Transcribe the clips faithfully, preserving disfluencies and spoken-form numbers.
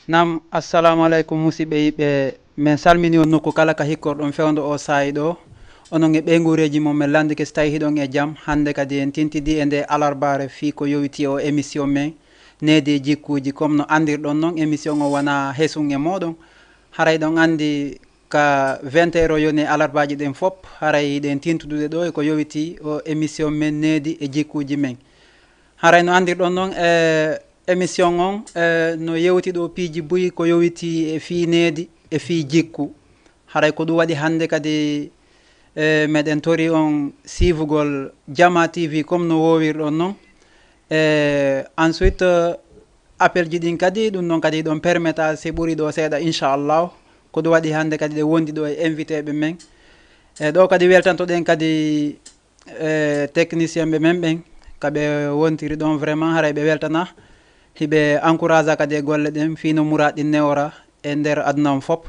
Naam, assalamu aleykum, musidɓe yiɓɓe. Min salmini on nokku kala ka hikkorɗon fewndo o saa'i ɗo. Onon e ɓeynguureeji mon, min lanndike si tawi hiɗon e jam. Hannde kadi en tintidi e nde alarbaare fii ko yowiti o émission men, Needi e Jikkuuji. Comme no anndirɗon non, émission o wonaa hesun e mooɗon. Haray ɗon anndi ka vingt heures o yoni e alarbaaji ɗin fof, haray hiɗen tintudude ɗo e ko yowiti o émission men, Needi e Jikkuuji men. Haray no anndirɗon non, e émission on, e no yewti ɗo piiji buy ko yowiti e fii needi, e fii jikku. Haray ko ɗum waɗi hannde kadi, e meɗen tori on siifugol Jama T V comme no woowirɗon non. E ensuite, e, appel ji ɗin kadi, ɗum non kadi ɗon permeta si ɓuri ɗo seeɗa, inchallah. Ko ɗum waɗi hannde kadi ɗe wondi ɗo e invité ɓe men. E ɗo kadi weltantoɗen kadi e technicien ɓe men ɓen, ka ɓe wontiri ɗon, vraiment haray ɓe weltana. Hiɓe encourage kadi e golle ɗen fii no muraaɗi ɗin newora e nder aduna on fof.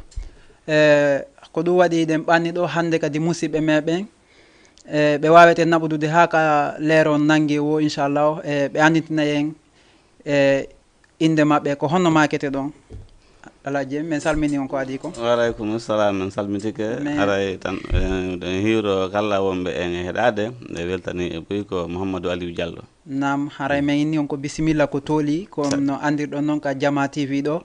E ko ɗum waɗi ɗen ɓanni ɗo hannde kadi musidɓe men ɓen, e ɓe waawete naɓudude haa ka leero on nangi wo, inchallah, e ɓe anndintina en e innde maɓɓe, ko honno maakete ɗon? Alhaji, min salmini on ko adii kon. Wa aleykum salam, min salmitike. Haray tan, eh, ɗen hiiro kala wonɓe en e heɗaade, ɓe weltani e buy ko Mouhamadou Aliou Diallo. Naam, haray min inni on ko bisimilla ko tooli, ko no anndirɗon non ka Jama T V ɗo.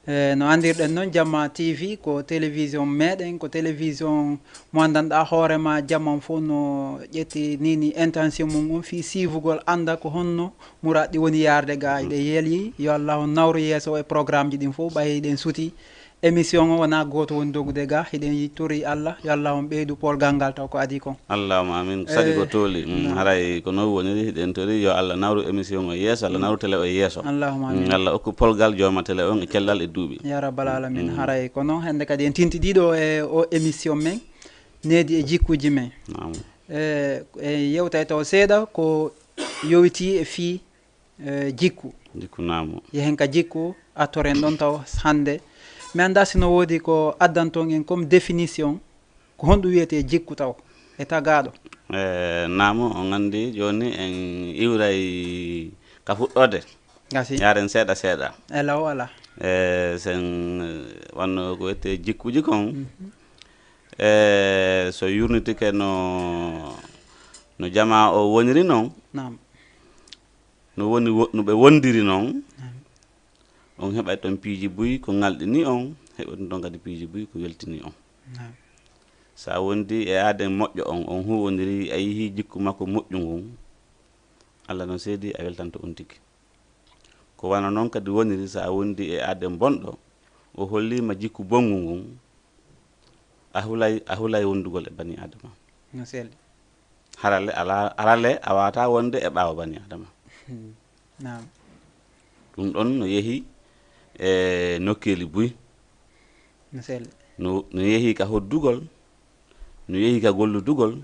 Eh, no anndirɗen non, Jama T V ko télévision meɗen, ko télévision mo anndanɗaa hoore ma, jamma on fof no ƴetti nini intention mum on fii siifugol, annda ko honno muraaɗi woni yaarde ga. Hiɗen yeli yo Allah on nawru yeeso e programme ji ɗin fof, ɓay hiɗen suti émission o wonaa gooto woni dogude ga. Hiɗen yi-, tori Allah yo Allah on ɓeydu polgal ngal taw ko adii kon. Allahumma amin. Ko saɗi ko tooli. Mm, haray ko non woniri, hiɗen tori yo Allah nawru émission o yeeso, Allah nawru télé o yeeso. Allahumma amin. Mm, Allah okku polgal jooma télé on e cellal e duuɓi. Ya rabbal alamin. Mm. Haray ko non, hannde kadi en tintidiiɗo e o émission men, Needi e Jikkuuji men. Naam. E, e yewtay taw seeɗa ko yowiti e fii, e, jikku. Jikku, naam. Yehen ka jikku, attoren ɗon taw hannde. Mi anndaa si no woodi ko addanton en comme définition, ko honɗum wiyetee jikku taw e tagaaɗo? E, naam, on anndi jooni en iwray ka fuɗɗoode. Gasi. Yaaren seeɗa seeɗa. E law alaa. E, sen, e, wanno ko wiyetee jikkuuji kon. Mhm. E, so yurnitike no, no jamaa o woniri non. Naam. No woni wo-, no ɓe wondiri non. Naam. On heɓay ɗon piiji buy ko ŋalɗini on, heɓay ɗon kadi piiji buy ko weltini on. Naam. Sa wondi e aaden moƴƴo on, on huwondiri, a yihi jikku makko moƴƴu ngun, Allah no seedi a weltanto on tigi. Ko wano non kadi woniri sa wondi e aaden bonɗo, o hollima jikku bonngu ngun, a hulay, a hulay wondugol e bani Adama. No selli. Harale ala, harale a wata wonde e ɓaawo bani Adama. Hmm. Naam. Ɗum ɗon no yehi e nokkeeli buy. No selli. No, no yehi ka hoddugol, no yehi ka golludugol,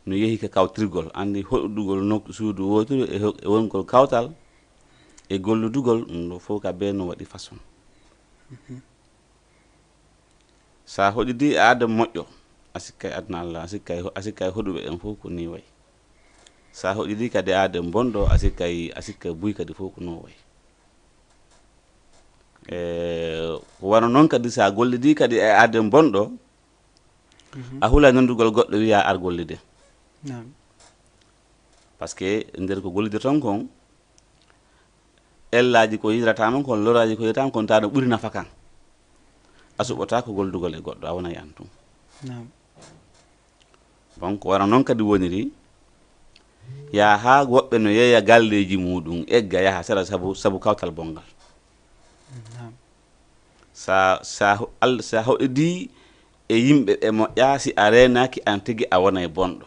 no yehi ka kawtirgol. Anndi hoɗudugol nokku suudu wooturu e ho-, e wongol kawtal e golludugol, ɗum ɗo fof ka bee no waɗi façon. Mhm. Sa hoɗidi e aada moƴƴo, a sikkay aduna Allah, a sikkay, a sikkay hoɗuɓe ɓen fof ko ni way. Sa hoɗidi kadi e aada bonɗo, a sikkay, a sikkay buy kadi fof ko no way. E, ko wano non kadi sa gollidi kadi e aada bonɗo, mhm, a hulay nandugol goɗɗo wiya ar gollide. Naam. Parce que nder ko gollidirton kon, ellaaji ko yiɗirataama kon, loraaji ko yiɗirataama kon, tawa no ɓuri nafa kan. A suɓotaako golludugol e goɗɗo, a wonay an tun. Naam. Bon, ko wano non kadi woniri, yaa haa woɓɓe no yeeya galleeji muuɗum, egga yaha sera sabu, sabu kawtal bonngal. Naam. Sa, sa ho-, al-, sa hoɗidi e yimɓe ɓe moƴƴa, si a reenaaki an tigi a wonay bonɗo.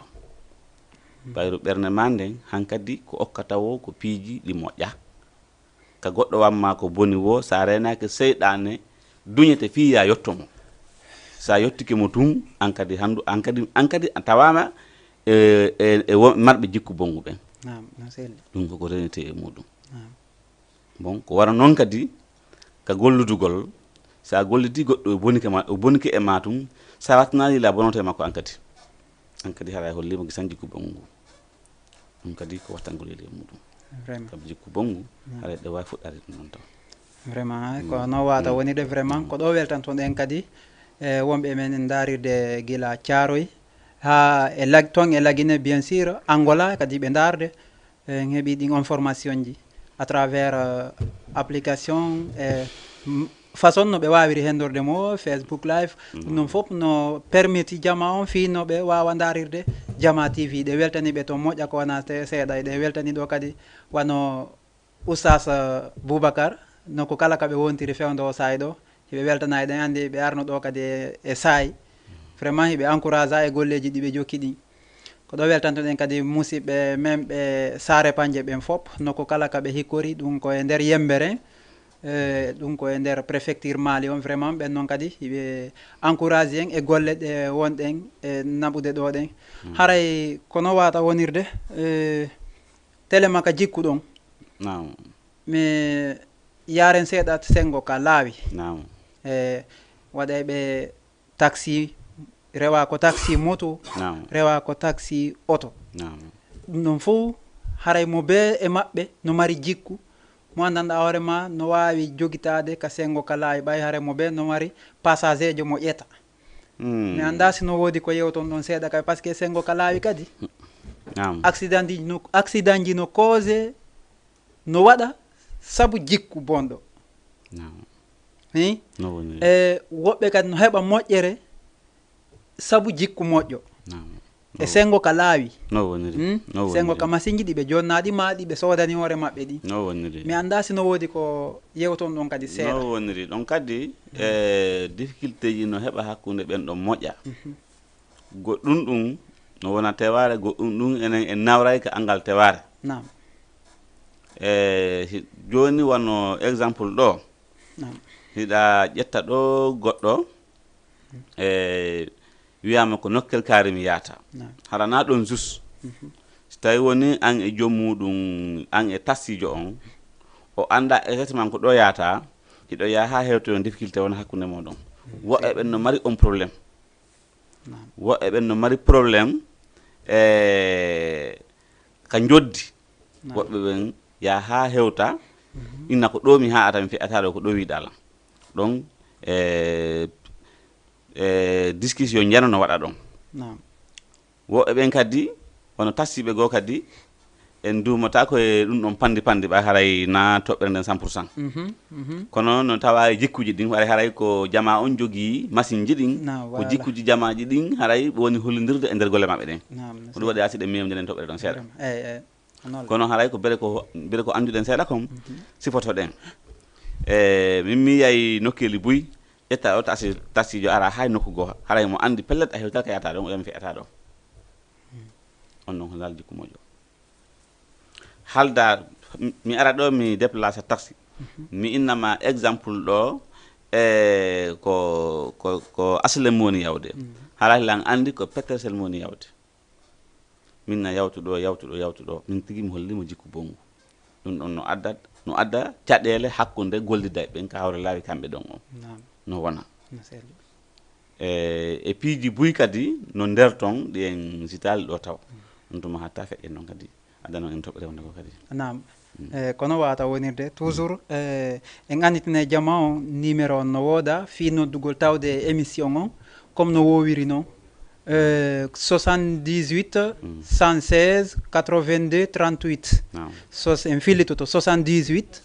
Bayru ɓernde ma nden, hankadi ko okkata wo ko piiji ɗi moƴƴa. Ka goɗɗo wamma ko boni wo, sa reenaaki seyɗaane duñete fii ya yotto mo. Sa yottike mo tun, an kadi handu, an kadi, an kadi a tawaama e, e, e wo-, marɓe jikku bonngu ɓen. Naam, no selli. Ɗum ko ko reenete e muɗum. Naam. Bon, ko wara non kadi ka golludugol, sa gollidi goɗɗo o bonike ma, o bonike e ma tun, sa wattanaali la bonote makko an kadi. An kadi haray hollima gisan jikku bonngu. Ɗum kadi ko wattangol e muɗum. Vraiment. Kam jikku bonngu, mm, haray ɗe wawi fuɗɗade ɗum non taw. Vraiment, ko no wata wonirde vraiment, ko ɗo weltantoɗen kadi e wonɓe men en daarirde gila Caaroy ha e lag toon e Lagine, bien sûr, Angola kadi ɓe ndaarde. En heɓi ɗin information ji à travers euh, application e m- façon no ɓe wawiri hendorde mo Facebook Live. Ɗum ɗon fof no permiti jama on fii no ɓe wawa ndarirde Jama T V. Ɗe weltani ɓe to moƴƴa ko wona te- seeɗa, ɗe weltani ɗo kadi wano Oustaz euh, Boubacar, nokku kala ka ɓe wontiri fewndo o saayi ɗo, hiɓe weltana, eɗen andi ɓe arno ɗo kadi e, e saayi. Vraiment hiɓe encouragea e golleji ɗi ɓe jokki ɗin. Ko ɗo weltantoɗen kadi musidɓe men ɓe Saare Panje ɓen fop, nokku kala ka ɓe hikkori, ɗum ko e nder Yembere, e ɗum ko e nder préfecture Mali on. Vraiment ɓen noon kadi hiɓe encourage en e golle ɗe wonɗen e naɓude ɗo ɗen. Haray kono wata wonirde e telema ka jikku ɗon. Naam. Mi yaren seeɗa sengo ka laawi. Naam. E waɗay ɓe taxi, rewa ko taxi moto, Naam. rewa ko taxi oto. Naam. Ɗum ɗon fof haray mo bee e maɓɓe no mari jikku mo anndanɗa hoore ma no waawi jogitaade ka sengo ka laawi, ɓay haray mo bee no mari passager jo mo ƴetta. Mm. Mi annda si no woodi ko yewton ɗon seeɗa kay, parce que sengo ka laawi kadi Naam. accident ji no, accident ji no cause no waɗa sabu jikku bonɗo. Naam. Hi? No woniri. E woɓɓe kadi no heɓa moƴƴere sabu jikku moƴƴo. Naam. E sengo ka laawi. No woniri. Hmm? No woniri. Sengo ka masinji ɗi ɓe jonnaɗi ma ɗi ɓe soodani hoore maɓɓe ɗi. No woniri. Mi annda si no woodi ko yewton ɗon kadi seeɗa. No woniri. Ɗon kadi e difficulté ji no heɓa hakkunde ɓen ɗon moƴƴa. Goɗɗum ɗum no wona teware, goɗɗum ɗum enen en nawray ka angal teware. Naam. E si- jooni wano exemple ɗo, Naam. hiɗa ƴetta ɗo goɗɗo e wiyama ko nokkel kaari mi yaata. Naam. Hara na ɗon jus. Si tawi woni an e joom muɗum, an e tassijo on, o anda exactement ko ɗo yaata, hiɗo yaha ha hewtoyon difficulté wona hakkunde moɗon. Woɓɓe ɓen no mari on problème. Naam. Woɓɓe ɓen no mari problème e ka joddi. Woɓɓe ɓen yaha ha hewta, inna ko ɗo mi haata mi feƴata ɗo ko ɗo wiɗa lan. Ɗon e e discussion jano no waɗa ɗon. Naam. Woɓɓe ɓen kadi wano tassiɓe goo kadi en duumata ko e ɗum ɗon pandi pandi ɓay haray na toɓɓere nden cent pour cent. Mhm, mhm. Kono no tawa e jikkuji ɗin haray haray ko jama on jogii masinji ɗin, Naam, ko voilà. Jikkuji jamaji ɗin haray woni hollindirde e nder golle maɓɓe ɗen. Naam, no Ko ɗum waɗi a siɗen mewde nden toɓɓere ɗon seeɗa. Vraiment. Eyi, eyi. Ko noon. Kono haray ko bere ko bere ko annduɗen seeɗa kon sifotoɗen. E min mi yiyay nokkeeli buy, ƴetta o tasi tasijo ara hay nokku goo, haray mo anndi pellet a hewtata ka yata ɗon o yami feƴata ɗon. On ɗon ko ngal jikku moƴƴo. Halda mi ara ɗo mi déplace taxi, mi innama exemple ɗo e ko ko ko aslem woni yawde. Haray lan anndi ko petersel woni yawde. Min na yawtu ɗo yawtu ɗo yawtu ɗo, min tigi mi holli mo jikku bonngu. Ɗum ɗon no adda no adda caɗeele hakkunde golliday ɓen ka hawre laawi kamɓe ɗon on. Naam. No wona. No selli. E e piiji buy kadi no nder ton ɗi en sitaali ɗo taw. Ɗum tuma hatta feƴƴe noon kadi addano en toɓɓere wonde ko kadi. Naam. E kono wata wonirde toujours e en annditine jama on numéro on no wooda fii noddugol tawde e émission on comme no woowiri noon. E soixante-dix-huit cent seize quatre-vingt-deux trente-huit. Naam. Sos en fillitoto soixante-dix-huit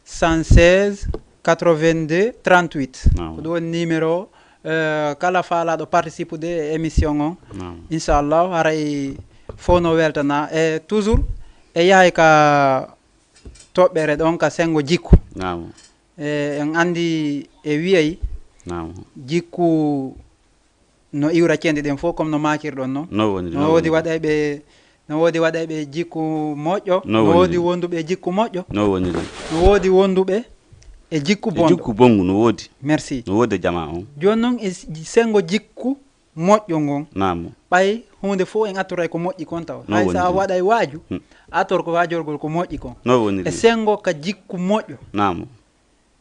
cent seize quatre-vingt-deux trente-huit. Naam. Ko ɗum woni numéro e kala faalaɗo participude e émission on. Naam. Inchallah haray fof no weltana e toujours e yahay ka toɓɓere ɗon ka sengo jikku. Naam. E en anndi e wiyay Naam. jikku no iwra ceenɗe ɗen fof comme no makirɗon noon. No woni No woodi waɗayɓe no woodi waɗayɓe jikku moƴƴo. No No woodi woniri. Wonduɓe e jikku moƴƴo. No woniri. No woodi wonduɓe e jikku E bonɗo. jikku bonngu no woodi. Merci. No woodi e jama on. Jooni noon e s- sengo jikku moƴƴo ngon. Naam. Ɓay huunde fof en attoray ko moƴƴi kon taw. No Hay sa woniri. Waɗay waaju Hmm. attor ko waajorgol ko moƴƴi kon. No E woniri. Sengo ka jikku moƴƴo. Naam.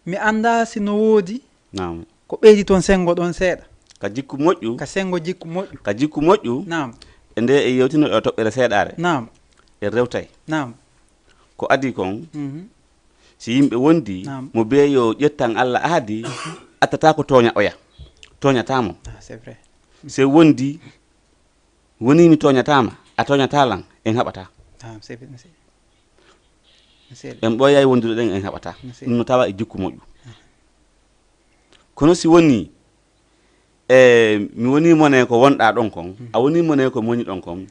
Mi annda si no woodi Naam. ko ɓeydi toon sengo ɗon seeɗa. Ka jikku moƴƴu. Ka sengo jikku moƴƴu. Ka jikku moƴƴu. Naam. E nde e yewtino e toɓɓere seeɗaare. Naam. E rewtay. Naam. Ko adi kon Mhm. Si yimɓe wondi, Naam. Mo bee yo ƴettan Allah aadi, attata ko tooña oya. Tooñataa mo. Ah, c'est vrai. Se wondi, woni mi tooñataama, a tooñataa lan, en haɓataa. Ah, c'est vrai. C'est vrai. En ɓooyay wondude ɗen, en haɓataa. Merci. Ɗum no tawa e jikku moƴƴu. Kono si woni, e mi woni mone ko wonɗaa ɗon kon, a woni mone ko moni ɗon kon,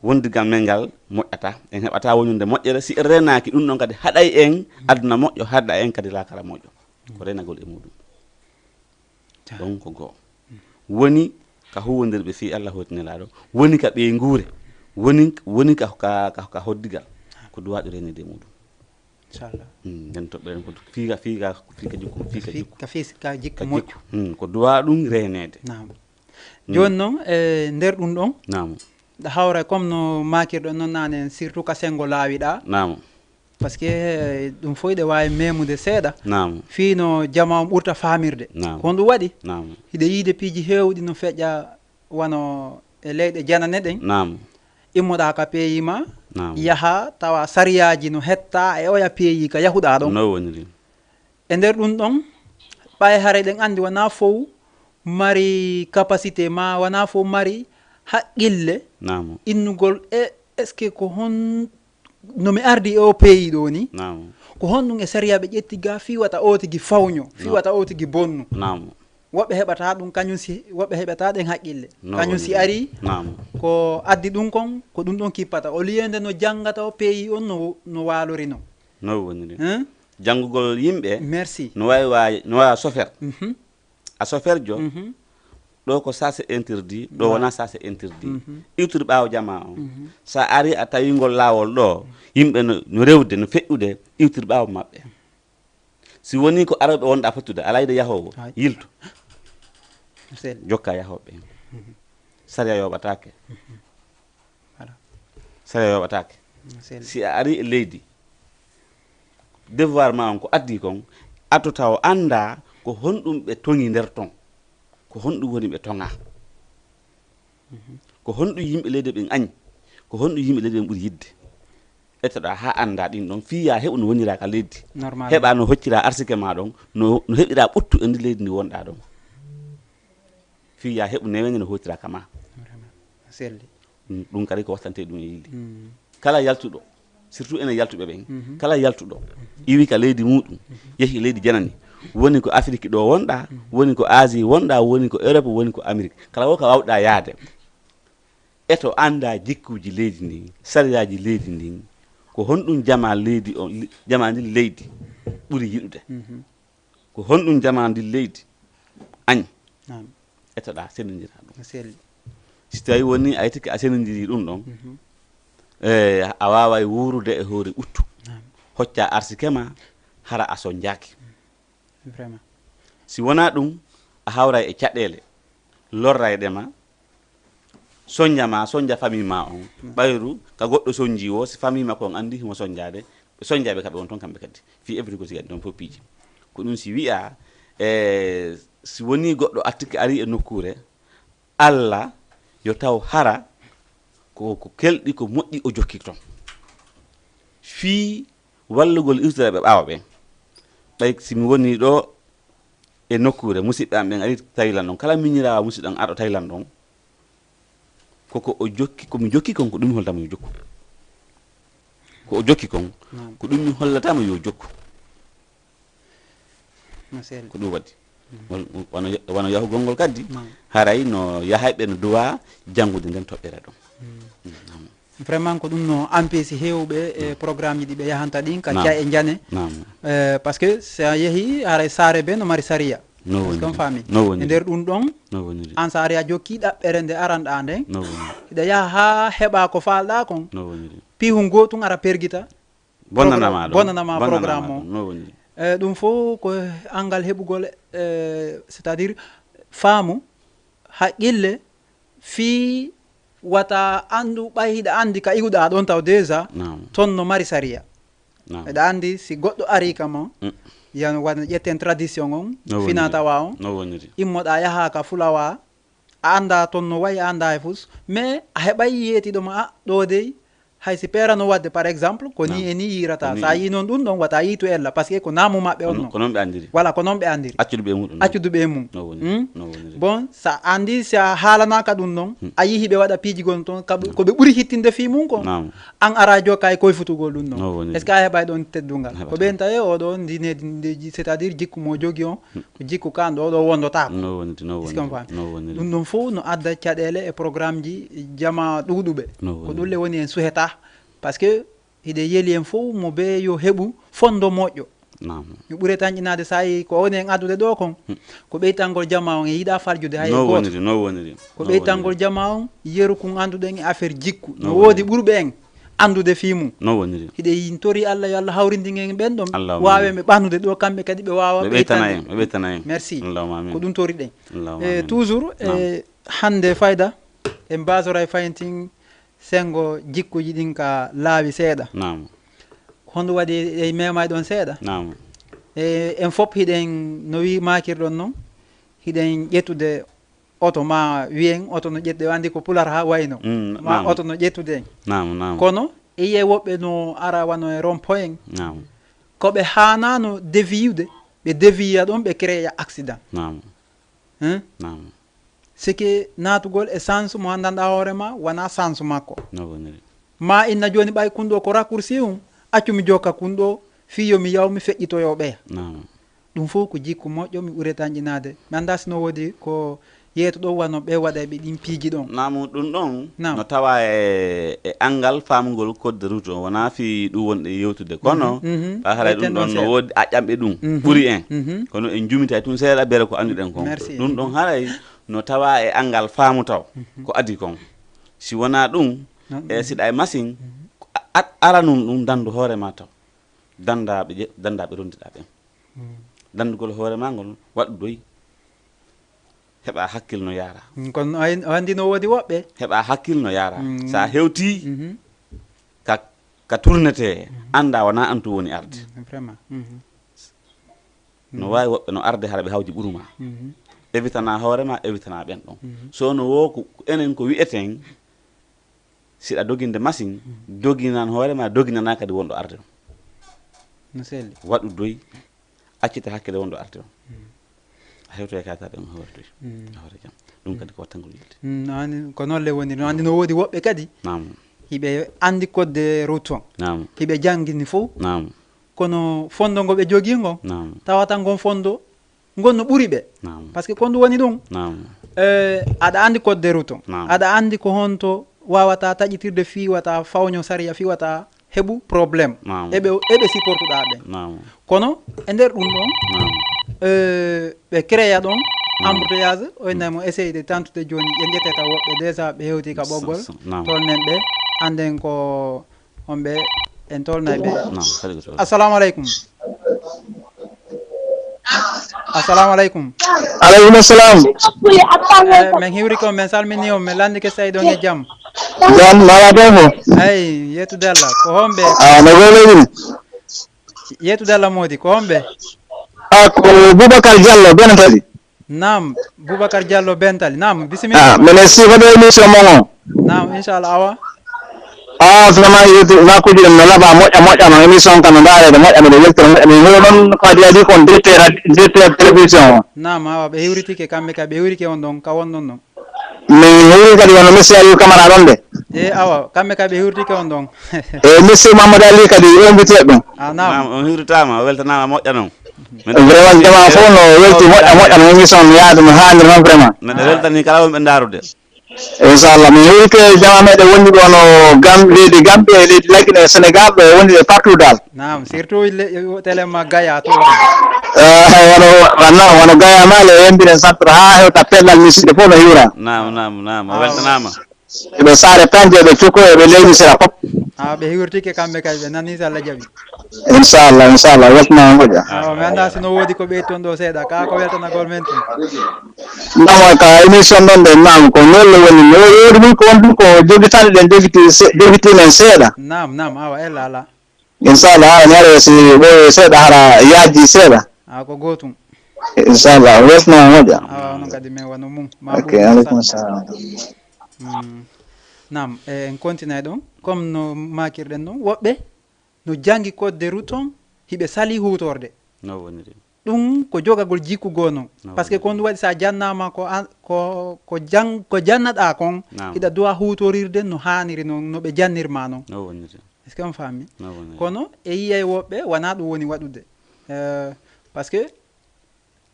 wondigal men ngal moƴƴataa. En heɓataa wondude moƴƴere si en reenaaki ɗum ɗon kadi haɗay en aduna moƴƴo, haɗa en kadi laakara moƴƴo. Ko reenagol e muɗum. Ta. Ɗon ko goo. Woni ka huwondirɓe fii Allah hooti Nelaaɗo, woni ka ɓeynguure, woni, woni ka, ka, ka, ka hoddigal. Ko duwaaɗo reeneede e muɗum. Inchallah. Hmm, nden toɓɓere ko fii ka, fii ka, fii ka jikku, fii ka Fi- jikku. Ka fii ka jikku Ka moƴƴu. Jikku. Hmm, ko duwaa ɗum reeneede. Naam. Jooni noon, e nder ɗum ɗon, Naam. ɗa hawra comme no maakirɗo noon naane, surtout ka senngo laawiɗa, Naam. parce que eh, ɗum fof ɗe waawi meemude seeɗa. Naam. Fii no jama on ɓurta faamirde. Naam. Ko honɗum waɗi? Naam. Hiɗe yiide piiji heewɗi no feƴƴa wano e leyɗe janane ɗen. Naam. Immoɗaa ka peeyi ma, Naam. Yaha tawa sariyaaji no hetta e oya peeyi ka yahuɗaa ɗon. No woniri. E nder ɗum ɗon, ɓay haray ɗen anndi wonaa fow mari capacité ma, wonaa fow mari haqqille Naam. Innugol e est-ce que ko hon no mi ardi e o peeyi ɗo ni? Naam. Ko honɗum e sariya ɓe ƴetti ga fii wata o tigi fawño, fii No. Wata o tigi bonnu? Naam. Woɓɓe heɓata ɗum, kañum si woɓɓe heɓata ɗen haqqille. No Kañum si woniri. Ari, Naam. Ko addi ɗum kon, ko ɗum ɗon kippata. O liyende no janngata o peeyi on no, no waalorino. No woniri. Hein? Janngugol yimɓe Merci. No wawi wa no wawa sofer. Mhm. A soferjo. Mhm. Ɗo ko sase interdit, ɗo Wa- wona sase interdit. Mhm. Iwtir ɓaawo jamaa on. Mhm. Sa ari a tawingol laawol ɗo, yimɓe no, no rewde, no feƴƴude, iwtir ɓaawo maɓɓe. Si woni ko arooɓe wonɗa fottude, ala yiɗa yahoowo, Ay. Yiltu, Sel. Jokka yahooɓe. Sariya yoɓataake. Voilà. Sariya yoɓataake. Sel. Si a ari e leydi, devoir ma on ko addi kon, a tota o annda ko honɗum ɓe toŋi nder ton, ko honɗum woni ɓe toŋa, ko honɗum yimɓe leydi ɓen añi, ko honɗum yimɓe leydi ɓen ɓuri yidde. Etoɗa ha annda ɗin ɗon, fii ya heɓu no wonira ka leydi. Normal. Heɓa no hoccira arsike ma ɗon, no, no heɓira ɓuttu e ndi leydi ndi wonɗa ɗon. Fii ya heɓu newende no hotira ka ma. Vraiment. Selli. Ɗum, ɗum kadi ko wattante ɗum e yilde. Kala yaltuɗo, surtout enen yaltuɓe ɓen, kala yaltuɗo iwi ka leydi muɗum, yehi leydi janani, woni ko Afiriki ɗo wonɗa, woni ko Asie wonɗa, woni ko Europe, woni ko Amérique, kala wo ka wawɗa yaade. Eto annda jikkuji leydi ndin, sariyaaji leydi ndin, ko honɗum jama leydi on, li- jama ndin leydi ɓuri yiɗude. Ko honɗum jama ndin leydi añ? Naam. Etoɗa senindira ɗum. No selli. Si tawi woni a yetike a senindiri ɗum ɗon, e, a waaway wuurude e hoore ɓuttu. Hocca arsike ma, hara a sonjaaki. Vraiment. Si wonaa ɗum, a hawray e caɗeele, lorrayɗe ma, sonja ma, sonja famille ma on. Ɓayru ka goɗɗo sonji wo, si famille makko on anndi himo sonjaade, ɓe sonjayɓe ka ɓe won ton kamɓe kadi. Fii every ko sigati ɗon fof piiji. Ko ɗum si wi'a, e, si woni goɗɗo attike ari e nokkuure, Alla yo taw hara ko, ko kelɗi, ko moƴƴi o jokki ton. Fii wallugol iwtiraaɓe ɓaawo ɓen. Ɓay si mi woni ɗo e nokkuure, musiɓɓe am ɓen ari Thailand ɗon. Kala miñiraawo musiɗɗo am arɗo Thailand ɗon, koko o jokki, ko mi jokki kon, ko ɗum mi hollatamo yo jokku. Ko o jokki kon, Naam. Ko ɗum mi hollatamo yo jokku. No selli. Ko ɗum waɗi. Wano, wano yahugol ngol kadi, Naam. Haray no yahayɓe no duwa janngude nden toɓɓere ɗon. Vraiment ko ɗum no empêche heewɓe e programme ji ɗi ɓe yahanta ɗin ka Naam. Ca e njane. Naam. Eh, parce que si a yehi haray saare be no mari sariya. No Parce que woni. On faami. No woni. E nder ɗum ɗon, No woniri. An sa ari a jokki ɗaɓɓere nde aranɗa nden. No woniri. Hiɗa yaha ha heɓa ko falɗa kon. No woniri. Pihun gotun ara pergita. Bonnanama ɗum. Bonnanama programme o. No woniri. Eh, ɗum fof ko angal heɓugol, eh, c'est-à-dire faamu, haqqille, fii wata anndu ɓay hiɗa anndi ka iwɗa ɗon taw déjà Naam. Ton no mari sariya. Naam. Eɗa anndi si goɗɗo ari ka mon, Mm. Yan wano ƴetten tradition on, No woniri. Fina tawa on, No woniri. Immoɗa yaha ka fulawa, a annda ton no wayi, a annda e fus, mais a heɓay yeetiɗo ma, a ɗo dey Hay si peera no waɗde, par exemple, ko ni e ni yiirata. Sa yii noon ɗum ɗon, wata yii to ella, parce que ko naamu maɓɓe on non. Ko noon ɓe anndiri. Voilà, ko noon ɓe anndiri. Accude ɓe mum ɗum. Accude ɓe mum. No woniri. Bon, sa anndi, si a haalanaaka ɗum ɗon, a yihi ɓe waɗa piiji gon toon, ko ɓe ɓuri hittinde fii mum kon. An ara jokka e koye futugol ɗum ɗon. Est-ce que a heɓay ɗon teddungal? Ko ɓen tawi oɗo ndine, c'est-à-dire jikku mo jogi on, ko jikku kan ɗo ɗo wondotaako. No woniri, no woniri. Est-ce que on faami? No woniri. Ɗum ɗon fof no adda caɗeele e programme ji jama ɗuuɗuɓe. No woniri. Ko ɗum le woni en suheta. Parce que hiɗe yeli en fof mo be yo heɓu fondo moƴƴo. Naam. Mi ɓure tan ƴinaade sa yi ko woni en addude ɗo kon. Ko ɓeytangol jama on e yiɗa farjude hay e gooto. No woniri, no woniri. Ko ɓeytangol jama on yeru kun annduɗen e affaire jikku. No woodi ɓurɓe en anndude fii mum. No woniri. Hiɗe yintori Allah yo Allah hawrindin en ɓen ɗon. Allahumma waawe amin. Ɓe ɓannude ɗo, kamɓe kadi ɓe waawa ɓe ɓeytana en, ɓe ɓeytana en. Merci. Allahumma amin. Ko ɗum toriɗen. Allahumma amin. E toujours e hannde fayda en mbasoray fayentin sengo jikkuji ɗin ka laawi seeɗa. Naam. Honɗum waɗi e memay ɗon seeɗa? Naam. E en fof hiɗen no wi makirɗon non, hiɗen ƴettude oto ma wiyen oto no ƴettude, anndi ko pular ha wayno. Mm, ma naam. Oto no ƴettude en. Naam, naam. Kono iye woɓɓe no ara wano e rompo en. Naam. Ko ɓe haanano deviyude, ɓe deviya ɗon ɓe créa accident. Naam. Hein? Naam. C'est que naatugol e sens mo anndanɗa hoore ma wona sens makko. No woniri. Ma inna jooni ɓay kun ɗo ko raccourci um, accu mi jokka kun ɗo fii yo mi yaw mi feƴƴitoyo ɓeya. Naam. Ɗum fof ko jikku moƴƴo mi ɓure tanƴinaade. Mi annda si no woodi ko yeeto ɗo wano ɓe waɗayɓe ɗin piiji ɗon. Naam, ɗum ɗon no tawa e, e anngal faamugol code de route on, wona fii ɗum wonɗe yewtude. Kono, mhm, mhm, ɓay haray ɗum ɗon no woodi aƴƴanɓe ɗum, mhm, ɓuri en. Mhm. Kono en jumitay tun seeɗa bere ko annduɗen kon. Merci. Ɗum ɗon haray no tawa e anngal faamu taw, mhm, ko adii kon. Si wonaa ɗum, e siɗa e machine, mhm, a-, a-, aranun ɗum dandu hoore ma taw. Danda ɓe je-, danda ɓe rondiɗa ɓen. Mm. Danndugol hoore maa ngol, waɗu doy. Heɓa hakkil no yaara. Mm, kono ay-, o anndi no woodi woɓɓe. Heɓa hakkil no yaara. Mm. So a hewtii, mhm, ka, ka tournetee, mhm, annda wonaa an tun woni arde. Mm, vraiment. Mhm. No, mhm, waawi woɓɓe no arde hara ɓe hawji ɓuru maa. Mhm. Ewitanaa hoore maa, ewitanaa ɓen ɗon. Mhm. So no woo ko, ko enen ko wi'eten, siɗa doginde machine, mm, doginan hoore ma, doginana kadi wonɗo arde on. No selli. Waɗu doy, accita hakkille wonɗo arde on. Mm. A hewtoya ka tawa ɗum hoore doy. Mm. A hoore jam. Ɗum kadi ko wattangol yilde. Mm, no anndi, ko noon le woni. No anndi no woodi woɓɓe kadi. Naam. Hiɓe anndi code de route on. Naam. Hiɓe janngini fof. Naam. Kono fondo ngo ɓe jogii ngo, naam, tawata ngon fondo ngon no ɓuri ɓe. Naam. Parce que ko ndu woni ɗum. Naam. Eh, aɗa anndi code de route on. Naam. Aɗa anndi ko honto wawata taƴitirde fii wata fawño sariya, fii wata heɓu problème. Naam. Eɓe, eɓe supportuɗa ɓen. Naam. Kono e nder ɗum ɗon, naam, eh, ɓe créa ɗon, naam, embouteillage, o inna mo essaye de tantude jooni, ɓe njeteta woɓɓe déjà ɓe hewti ka ɓoggol, naam, tolnen ɓe, annden ko on ɓe en tolnay ɓe. Naam, kadi ko tolnay. Assalamu aleykum. Assalamu aleykum. Aleykum salam. Eh, min hiwri ko, min salmini on, min lanndike si hiɗon e jam. Jam, mala ɗon ho? Ay, yettude Allah. Ko homɓe? Ah, no gole ni? Yettude Allah moodi, ko homɓe? Ah, ko Boubacar Diallo, Bentali. Naam, Boubacar Diallo Bentali. Naam, bisimilla. Ah, minen siifo ɗo émission mon o. Naam, inchallah, awa. Ah, vraiment, yewti, nakuuji ɗin no laaɓa moƴƴa, moƴƴa, no émission kam no ndaarede moƴƴa, miɗo weltira moƴƴa. Min holo noon ko adii adii kon directeur, directeur télévision o. Naam, awa, ɓe hiwritike kamɓe kay, ɓe hiwrike on ɗon, ka wonɗon ɗon. Min hiwri kadi wano Monsieur Aliou Camara ɗon de. E, awa, kamɓe kay ɓe hiwritike on ɗon. E, Monsieur Mamadou Ali kadi, o invité ɗum. Ah, naam. Naam, on hiwritaama, o weltanaama moƴƴa noon. Vraiment, jama fof no welti moƴƴa, moƴƴa, no émission no yaadu, no haaniri noon vraiment. Neɗɗo weltanii kala wonɓe ndaarude. Inchallah, mi hiwrike jama meɗen wonduɓe ono Gam-, leydi Gambie, e leydi Lagine, e Sénégal, ɗo e wonduɓe partout dal. Naam, surtout le-, télé ma Gaya to. Eh, wano, wano, wano Gaya ma le, e Yambire centre, haa hewta Pellal, mi siɗo fof no hiwra. Naam, naam, naam, o weltanaama. Eɓe saare Panje, eɓe Cuko, eɓe leydi sera fof. Ah, ɓe hiwrtike kamɓe kay, ɓe nani so Allah jaɓi. Inchallah, inchallah, weltanaama moƴƴa. Awa, mi annda si no woodi ko ɓeyton ɗo seeɗa, ka ko weltanagol men tun. Ndamo ka émission ɗon de, naam, ko noon le woni. No woodi min ko on ɗum ko jogitani ɗen, jogiti se-, jogiti men seeɗa. Naam, naam, awa, ella ala. Inchallah, hara mi ara si ɓooyi seeɗa, hara yaaji seeɗa. Ah, ko gootum. Inchallah, weltanaama moƴƴa. Awa, onon kadi men wano mum. Ma ok, aleykum salam. Mm. Naam, e, en continue ɗon. Comme no maakirɗen ɗon, woɓɓe no janngi code de route on, hiɓe salii huutorɗe. No woniri. Ɗum ko jogagol jikku goo non. No woniri. Parce que ko ɗum waɗi, so a jannaama ko an, ko, ko jan-, ko jannaɗaa kon, naam, hiɗa duwa huutorirde no haaniri non, no ɓe jannirma non. No woniri. Est-ce que on faami? No woniri. Kono e yiyay woɓɓe, wonaa ɗum woni waɗude. Euh, parce que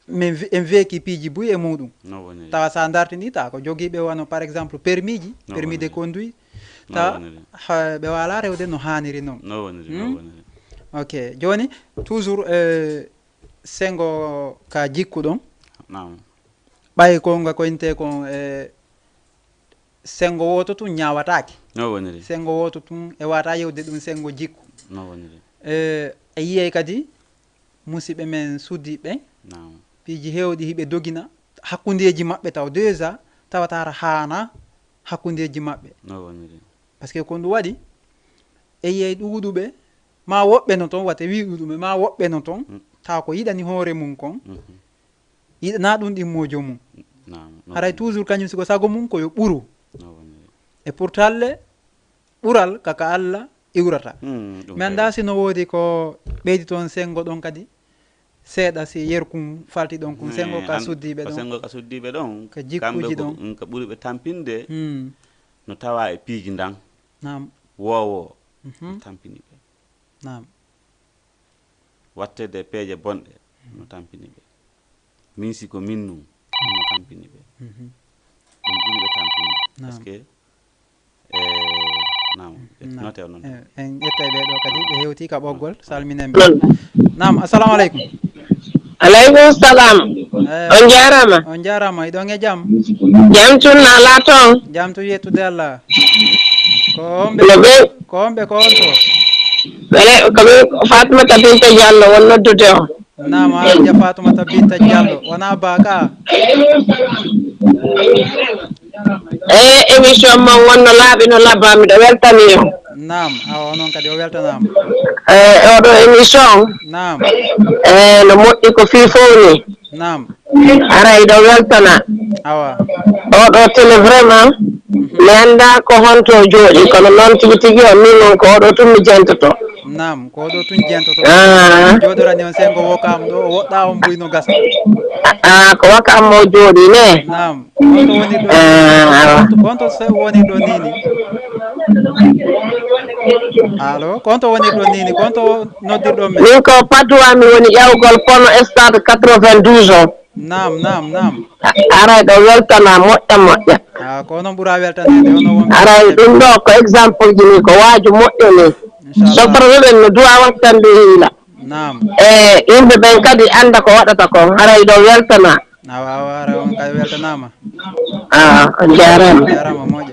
min vi-, en weeki piiji buy e muɗum. No woniri. Tawa so a dartinii, tawa ko jogiiɓe wano, par exemple, permis ji, no permis de, no woniri, conduire. No tawa woniri. Ha, ɓe waalaa rewde no haaniri non. No woniri, no, hmm, woniri. Ok, jooni, toujours, euh, senngo ka jikku ɗon. Naam. Ɓay ko nga koyntee kon, e, senngo wooto tun ñaawataake. No woniri. Senngo wooto tun e waata yewde ɗum senngo jikku. No woniri. E, e yiyay kadi musiɓɓe men suddiiɓe. Naam. Piiji heewɗi hiɓe dogina hakkundeeji maɓɓe taw déjà tawata hara haana hakkundeeji maɓɓe. No woniri. Parce que ko ɗum waɗi e yiyay ɗuuɗuɓe ma woɓɓe no ton, wate wi ɗuuɗuɓe ma woɓɓe no ton, mm, taw ko yiɗani hoore mum kon. Mhm. Yiɗanaa ɗum ɗimmo joomum. Naam, no woniri. Haray toujours kañum siko sago mum ko yo ɓuru. No woniri. E pourtant le, ɓural kaka Alla iwrata. Hmm, ɗum mi anndaa kay. Si no woodi ko ɓeydi toon senngo ɗon kadi. Seeɗa si yerkum falti ɗon kun, hmm, senngo ka an-, suddiiɓe ko ɗon. Senngo ka suddiiɓe ɗon. Ka jikkuuji kamɓe ko, ɗon. Mm, ka ɓuri ɓe tampinde. Hmm. No tawa e piiji ndan. Naam. Woowo. Mhm. No tampini ɓe. Naam. Wattede peeje bonɗe no tampini ɓe. Min si ko min nun, no tampini ɓe. Mhm. Ɗum ɓuri ɓe tampini. Naam. Parce que, eh, naam, ƴettunote o noon. Eh, en ƴettay ɓe ɗo kadi, ɓe hewti ka ɓoggol, salminen ɓe. Naam, assalamu aleykum. Aleykum salam. Eh, on jaaraama. On jaaraama, iɗon e jam? Jam tun na alaa toon? Jam tun, yettude Allah. Ko on ɓe, no ɓe, ko on ɓe, ko on to? Ɓe, ko min Fatumata Binta Diallo won noddude o. Naam, Hajja Fatumata Binta Diallo. Wonaa ba ka? E émission mon wonno laaɓi no labba, miɗo weltani on. Naam, awa onon kadi o weltanaama. E oɗo émission. Naam. E no moƴƴi ko fii fof ni. Naam. Ara iɗo weltana. Awa. Oɗo télé vraiment, mhm, mi anndaa ko honto o jooɗi, kono noon tigi tigi o min on ko oɗo tun mi jentoto. Naam, ko oɗo tun jentoto. Ah. Jooɗorani on senngo wokam ɗo, o woɗɗa on buy no gasa. Ah, ko wakam o jooɗi ne? Naam. Konto woni ɗo? Ah, awa. Konto, konto se-, woni ɗo nini? Allo, konto woni ɗo nini? Konto noddirɗo men? Min ko Padoua mi woni ƴawgol kono stade quatre-vingt-douze o. Naam, naam, naam. A-, aray ɗo weltana moƴƴa moƴƴa. Ah, ko onon ɓura weltaneede, onon wonɓe. Aray ɗum ɗo ko exemple ji ni, ko waaju moƴƴo ni. Inchallah. So problème no duwa wattande hiila. Naam. E yimɓe ɓen kadi annda ko waɗata kon, haray ɗo weltana. Awa, awa, haray on kay weltanaama. Ah, on jaaraama. On jaaraama moƴƴa.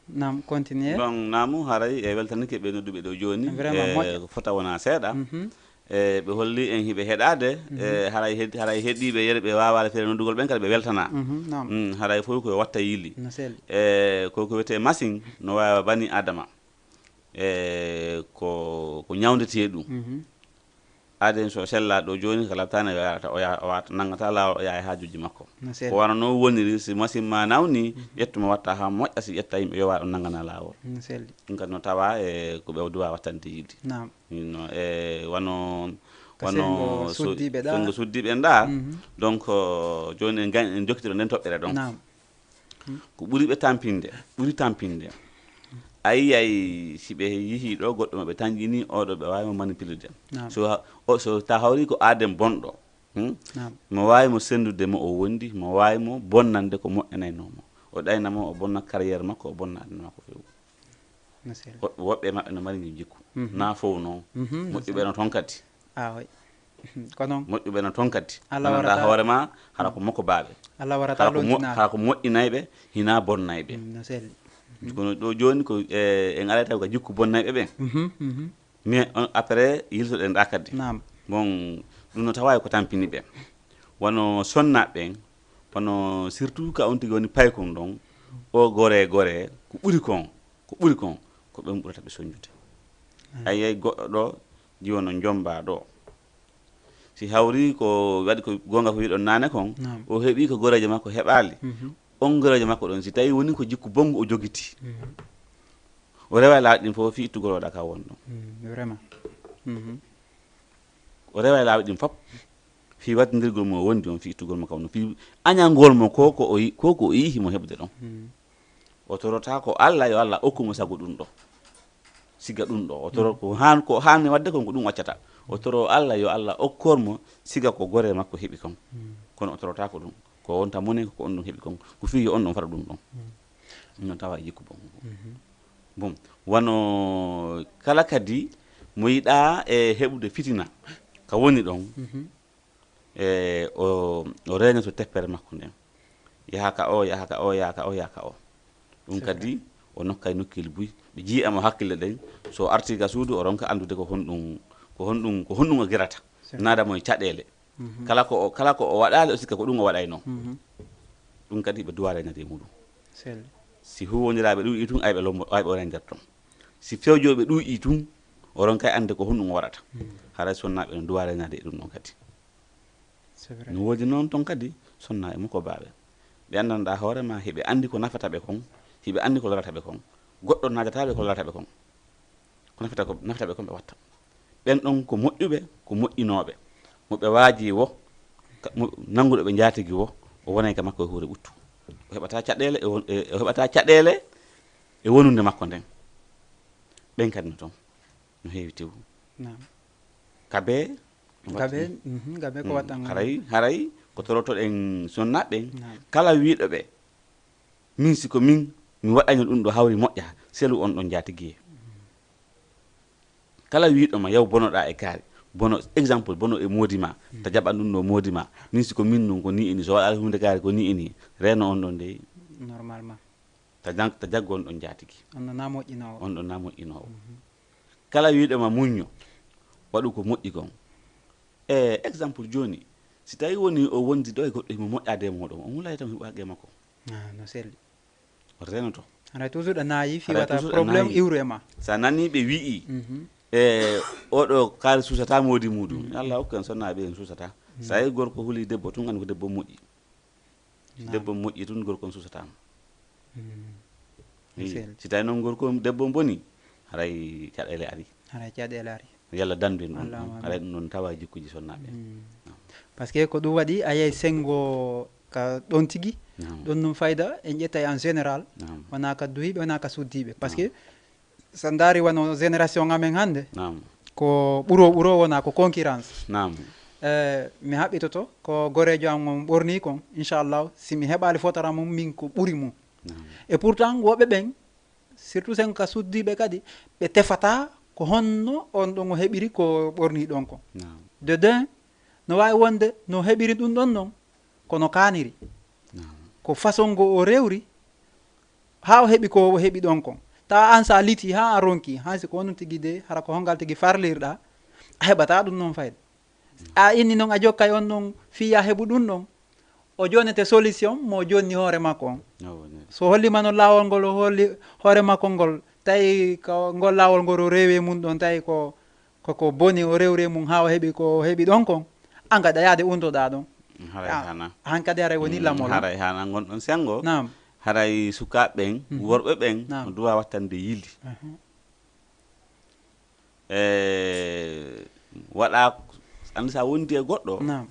Naam, continue. Donc, naamu haray e weltanike ɓe nodduɓe ɗo jooni. Vraiment e moƴƴa. Ko fota wona seeɗa. Mhm. E ɓe holli en hiɓe heɗaade, mhm, e haray hed-, haray heɗiiɓe yere ɓe waawaade feere noddugol ɓen kadi ɓe weltana. Mhm, naam. Mm, haray fof ko watta yili. No selli. E ko, ko wiyetee machine no waawa bani Adama. E ko, ko ñawndeteeɗum. Mhm. Aaden so sellaa ɗo jooni, ko labtaani o yaarata, o yaha, o waata, nanngata laawol, o yaha e haajuuji makko. No selli. Ko wano noon woniri, si machine ma nawni, mhm, ƴettu mo watta haa moƴƴa, si ƴetta yimɓe yowa ɗo nanngana laawol. No selli. Ɗum kadi no tawa e ko ɓe duwa wattande yiide. Naam. No, e wano, ka wano senngo so-, suddiiɓe ɗa. Senngo suddiiɓe ɗa. Mhm. Donc, jooni en gan-, en jokkitiro nden toɓɓere ɗon. Naam. Ko ɓuri ɓe tampinde, ɓuri tampinde. A yiyay si ɓe yihii ɗo goɗɗo maɓɓe tanƴinii, oɗo ɓe waawi mo manipulider. Naam. So ha-, o, so ta hawri ko aaden bonɗo, hmm? Naam. Mo waawi mo senndude mo o wondi, mo waawi mo bonnande ko moƴƴanaynoo mo. O ɗayna mo, o bonna carrière makko, o bonna aduna makko few. No selli. Woɓɓe, woɓɓe maɓɓe no mari nji jikku. Mhm. Naa fow noon. Mhm, no selli. Moƴƴuɓe no toon kadi. Ah, oui. Ko noon. Moƴƴuɓe no toon kadi. Allah warata. Hoore ma, hara ko mokko baaɓe. Allah warata. Hara ko mo-, londinaɓe. Hara ko moƴƴinayɓe, hinaa bonnayɓe. Mm, no selli. Kono ɗo jooni ko, e, en aray taw ko jikku bonnayɓe ɓen. Mhm, mhm. Mais on, après, yiltoɗen ɗa kadi. Naam. Bon, ɗum no tawa ko tampini ɓe. Wano sonnaaɓe ɓen, wano surtout ka on tigi woni paykun ɗon, o gore gore, ko ɓuri kon, ko ɓuri kon, ko ɓen ɓurata ɓe soñjude. Mm. A yiyay goɗɗo ɗo, jiwo no jomba ɗo. Si hawri ko waɗi ko goonga ko wiɗon naane kon, naam, o heɓi ko goreejo makko heɓaali. Mhm. On goreejo makko ɗon, si tawi woni ko jikku bonngu o jogiti, o rewa e laawi ɗin fof fii ittugol o waɗa ka won ɗon. Vraiment. Mhm. O rewa e laawi ɗin fof fii waɗtindirgol mo o wondi on, fii ittugol mo ka won ɗon, fii añangol mo ko ko o yi- ko ko o yihi mo heɓude ɗon. Mhm. O torota ko Allah, yo Allah okku mo sago ɗum ɗon. Siga ɗum ɗo o toro ko han ko hanni waɗde kon, ko ɗum accata. O toro Allah, yo Allah okkor mo siga ko gore makko heɓi kon. Kono o torota ko ɗum, ko wonta monen ko on ɗum heɓi kon, ko fii yo on ɗon fara ɗum ɗon. Ɗum ɗon tawa e jikku bon. Bon, wano kala kadi mo yiɗa e heɓude fitina ka woni ɗon, e o o reñoto teppere makko nden, yaha ka o, yaha ka o, yaha ka o, yaha ka o. Ɗum kadi o nokkay nokkeeli buy, ɓe jii'amo hakkille ɗen. So arti ka suudu, o ronka anndude ko honɗum, ko honɗum, ko honɗum o gerata. Naada mo e caɗeele. Kala ko o, kala ko o waɗaali, o sikka ko ɗum o waɗaynoo. Ɗum kadi ɓe duwa reñade e muɗum. Sel. Si huwondiraaɓe ɗuuɗi tun, ay ɓe lombo, ay ɓe o reñdat ton. Si fewjooɓe ɗuuɗi tun, o ronkay annde ko honɗum o waɗata. Haray sonnaaɓe no duwa reñade e ɗum ɗon kadi. C'est vrai. No woodi noon ton kadi sonnaaɓe mo ko baaɓe. Ɓe anndanɗaa hoore ma, hiɓe anndi ko nafata ɓe kon, hiɓe anndi ko lorata ɓe kon. Goɗɗo naajataaɓe ko lorata ɓe kon. Ko nafata ko nafata ɓe kon ɓe watta. Ɓen ɗon ko moƴƴuɓe, ko moƴƴinooɓe. Mo ɓe waaji wo, ka- mo nannguɗo ɓe njaatigi wo, o wonay ka makko e huure ɓuttu. O heɓata caɗeele e won- e- o heɓata caɗeele e wonunde makko nden. Ɓen kadi no ton no heewi tew. Naam. Kabe Gabe, mhm, gabe ko waɗɗan. Haray haray ko torotoɗen sonnaaɓe ɓen. Naam. Kala wiiɗo ɓe min si ko min mi waɗayno ɗum ɗo hawri moƴƴa, selu on ɗon njaatigiye. Kala wiiɗo ma yaw bonoɗaa e kaari, bono exemple, bono e moodi ma, ta jaɓan ɗum ɗo moodi ma, min si ko min ɗum ko ni ini, so waɗaali huunde kaari ko ni ini, reeno on ɗon dey. Normalement. Ta jang- ta jaggo on ɗon njaatigi. On ɗon na moƴƴinoowo. On ɗon na moƴƴinoowo. Kala wiiɗo ma muñño, waɗu ko moƴƴi kon. E exemple jooni, si tawi woni o wondi ɗo e goɗɗo himo moƴƴaade e mooɗon, on wulay tan hiɓaaki e makko. Ah, no selli. O renoto. Haray toujours ɗa naayi fii Haray wata toujours ɗa problème naayi. Iwru e ma. Sa nani ɓe wi'i, Mhm. e oɗo kaari suusata moodi muɗum. Allah hokku en sonnaaɓe en suusata. Sa yi gorko huli debbo tun, anndi ko debbo moƴƴi. Si debbo moƴƴi tun, gorko on suusataama. Mm. Eyi. Sel. Si tawi noon gorko on debbo on boni, haray caɗeele ari. Haray caɗeele ari. Yalla dandu en ɗum. Allahumma amin. Haray ɗum noon tawa e jikkuji sonnaaɓe. Mm. Parce que ko ɗum waɗi a yiyay senngo ka ɗon tigi. Naam. Ɗon ɗum fayda en ƴettay en général. Naam. Wonaa ka duhiiɓe, wonaa ka suddiiɓe. Parce que so ndaari wano génération amen hannde, Naam. Ko ɓuro ɓuro wona ko concurrence. Naam. Eh, mi haɓɓitoto ko goreejo am on ɓorni kon, inchallahu, si mi heɓaali fotora mum min ko ɓuri mum. Naam. Et pourtant woɓɓe ɓen, surtout sen ka suddiiɓe kadi, ɓe tefata ko honno on ɗon o heɓiri ko ɓorni ɗon kon. Naam. De deux, no waawi wonde no heɓiri ɗum ɗon non, kono kaaniri. Naam. Ko façon ngo o rewri, haa o heɓi ko o heɓi ɗon kon. Tawa an sa liti haa a ronki, hansi ko honɗum tigi de, hara ko hongal tigi farlirɗa, a heɓata ɗum non fayda. A inni non a jokkay on ɗon fii ya heɓu ɗum ɗon. O jonnete solution mo jonni hoore makko on. Awa, ne. So hollima non laawol ngol o holli hoore makko ngol, tawi ko ngol laawol ngol o rewi e mum ɗon, tawi ko, ko, ko boni o rewri e mum haa o heɓi ko o heɓi ɗon kon, an kadi a yaade untoɗa ɗon. Haray Ah, hana. Hankadi haray woni lamol. Haray hana ngonɗon senngo. Naam. Haray sukaaɓe ɓen, Mhm. worɓe ɓen, Naam. no duwa wattande yili. Aha. E waɗa, anndi sa wondi e goɗɗo, Naam.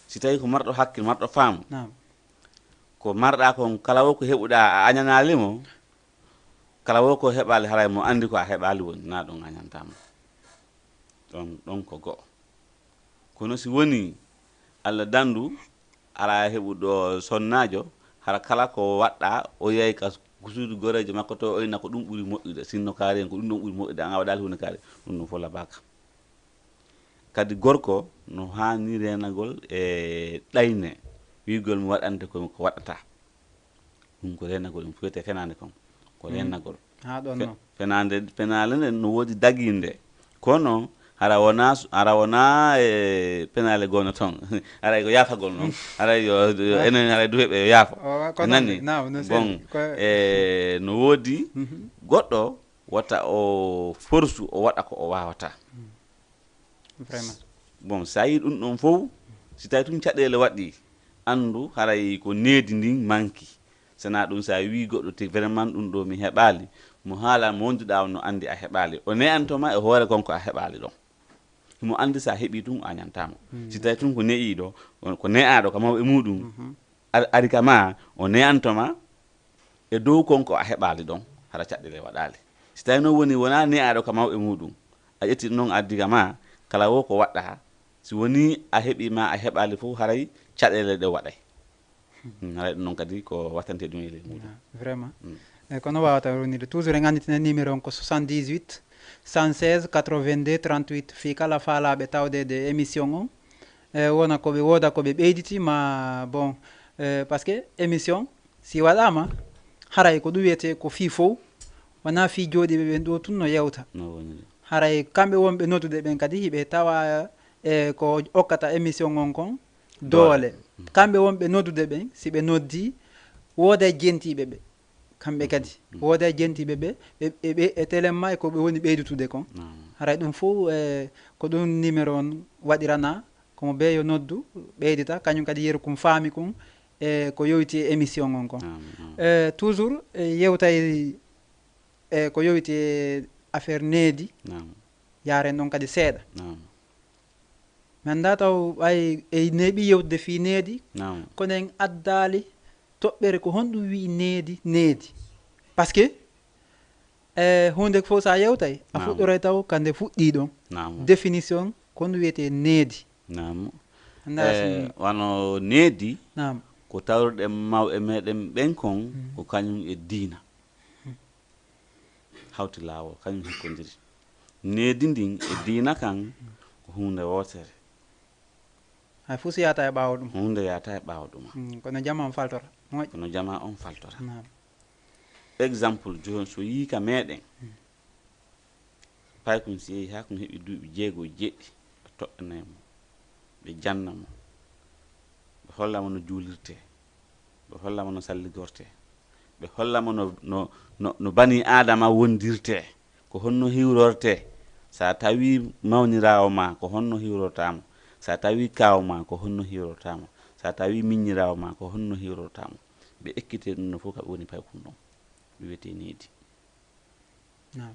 si tawi ko marɗo hakkil, marɗo faam, Naam. ko marɗa kon kala wo ko heɓuɗa a añanaali mo, kala wo ko heɓaali haray mo anndi ko a heɓaali woni, na ɗon añantama. Ɗon, ɗon ko go'o. Kono si woni Allah dandu, ala heɓuɗo sonnaajo, hara kala ko waɗɗa, o yahi ka suudu goreejo makko to, o inna ko ɗum ɓuri moƴƴude, sinno kaari en ko ɗum ɗon ɓuri moƴƴude, an a waɗaali huunde kaari, ɗum ɗum fof labaka. Kadi gorko no haani reenagol e ɗayne, wi'gol mi waɗante ko, ko waɗata. Ɗum ko reenagol, ɗum fiyete fenaande kon. Ko reenagol. Haa ɗon Fe- no. Fenaande, fenaande nden no woodi dagiinde. Kono, hara wona, hara wona e penaale gono ton. Haray ko yaafagol non. Haray yo, yo enen haray duheɓe yo yaafo. O, ko A non nani? de. Naam, no Bon, seni. Ko- e, no woodi Mhm. goɗɗo wata o forsu o waɗa ko o waawata. Vraiment. Bon, sa yi ɗum ɗon fof, si tawi tun caɗeele waɗɗi, anndu haray ko needi ndin manki. Sana ɗum, so a wii goɗɗo ti vraiment ɗum ɗo mi heɓaali, mo haala mo wonduɗaa on no anndi a heɓaali. O ne'anto ma e hoore kon ko a heɓaali ɗon. Himo anndi so a heɓii ɗum, a ñantaama. Si tawi tun ko ne'iiɗo, on ko ne'aaɗo ka mawɓe muuɗum, ar-, ari ka ma, o ne'anto ma e dow kon ko a heɓaali ɗon, hara caɗɗele waɗaali. Si tawi noon woni wonaa ne'aaɗo ka mawɓe muuɗum, a ƴetti ɗum noon a addi ka ma, kala wo ko waɗɗaa, si wonii a heɓii ma a heɓaali fof, haray caɗeele ɗe waɗay. Hmm, haray ɗum noon kadi ko wattante ɗum e ley muuɗum. Ah, vraiment. Mm. Eh, kono waawata ronirde. Toujours en annditinen numéro on ko soixante-dix-huit, cent seize, quatre-vingt-deux, trente-huit. Fii kala faalaaɓe tawde e émission on, eh, wona ko ɓe wooda ko ɓe ɓeyditi ma, bon, eh, parce que émission, si waɗaama, haray ko ɗum wiyetee ko fii fow, wonaa fii jooɗiiɓe ɓen ɗo tun no yewta. No woniri. Haray kamɓe wonɓe noddude ɓen kadi, hiɓe tawa, eh, ko okkata émission on kon doole. Doole. Mm. Kamɓe wonɓe noddude ɓen, si ɓe noddi, wooday jentiiɓe ɓe. Kamɓe kadi, mm, wooday jentiiɓe ɓe, ɓe, ɓe, ɓe, e telen ma e ko ɓe woni ɓeydutude kon. Mm. Haray ɗum fow, eh, ko ɗum numéro on waɗirana, ko mo bee yo noddu, ɓeydita, kañum kadi yeru kum faami kum, e ko yowiti e émission on kon. Mm, mm. Eh, toujours, eh, yewtay, eh, ko yowiti e affaire needi, naam, yaaren ɗon kadi seeɗa. Naam. Mi anndaa taw ɓay en neeɓii yewtude fii needi, naam, kono en addaali toɓɓere ko honɗum wi'i needi, needi. Parce que, eh, huunde fof so a yewtay, a, naam, fuɗɗoray taw ka nde fuɗɗii ɗon. Naam. Définition, ko honɗum wiyetee needi? Naam. Anndaa si, eh, wano needi, naam, ko tawruɗen mawɓe meɗen ɓen kon, mhm, ko kañum e diina. Hawti laawol, kañum hikkondiri. Needi ndin e diina kan ko huunde wootere. Hay fof si yaata e ɓaawo ɗum. Huunde yaata e ɓaawo ɗum. Mm, kono jama on faltora. Moƴƴi. Kono jama on faltora. Naam. Exemple, jooni so yii ka meɗen, mm, paykun si yehi haa kun heɓi duuɓi jeego, jeeɗiɗi, ɓe toɗɗanay mo, ɓe janna mo, ɓe holla mo no juulirtee, ɓe holla mo no salligortee, ɓe holla mo no, no, no, no bani Aadama wondirtee, ko honno hiwrortee. So a tawii mawniraawo ma, ko honno hiwrortaa mo? So a tawii kaaw ma, ko honno hiwrortaa mo? So a tawii miññiraawo ma, ko honno hiwrortaa mo? Ɓe ekkitee ɗum no fof ka ɓe woni paykun ɗon. Ɓe wiyetee needi. Naam.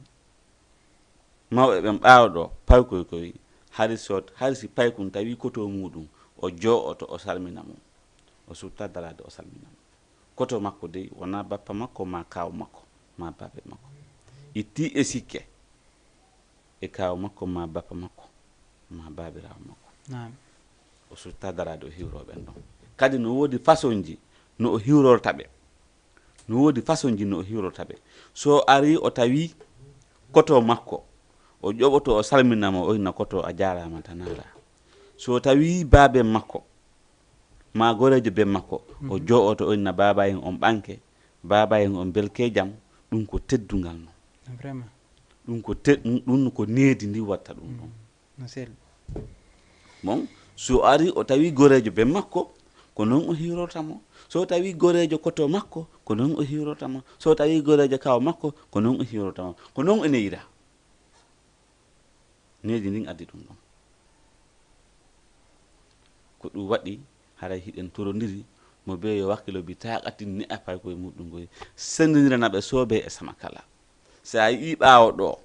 Mawɓe ɓen ɓaawo ɗo, paykoy koy, hari so, hari si paykun tawi koto muuɗum, o jooɗoto, o salmina mo. O sutta daraade, o salmina mo. Koto makko dey, wonaa bappa makko, maa kaaw makko, maa baabe makko. Itti e sikke e kaaw makko, maa bappa makko, maa baabiraawo makko. Naam. O sutta daraade, o hiwroo ɓen ɗon. Kadi no woodi façonji no o hiwrorta ɓe. No woodi façonji no o hiwrorta ɓe. So o arii, o tawii koto makko, o ƴoɓoto, o salmina mo, o inna koto, a jaaraama, tanaaraa. So o tawii baaben makko, maa goreejo ben makko, o, mhm, jooɗoto, o inna baaba en on ɓanke, baaba en on belke jam, ɗum ko teddungal non. Vraiment. Ɗum ko te-, ɗum, ɗum ko needi ndi watta ɗum ɗon. Mm. No selli. Bon, so o arii, o tawii goreejo ben makko, ko non o hiwrorta mo. So o tawii goreejo koto makko, ko non o hiwrorta mo. So o tawii goreejo kaaw makko, ko non o hiwrorta mo. Ko non o neyira. Needi ndin addi ɗum ɗon. Ko ɗum waɗi, haray hiɗen torondiri, mo bee yo wakkilo bi taaqatin ne'a paykoy muɗum ngoy, senndindirana ɓe soobee e sama kala. So a yi'ii ɓaawo ɗo,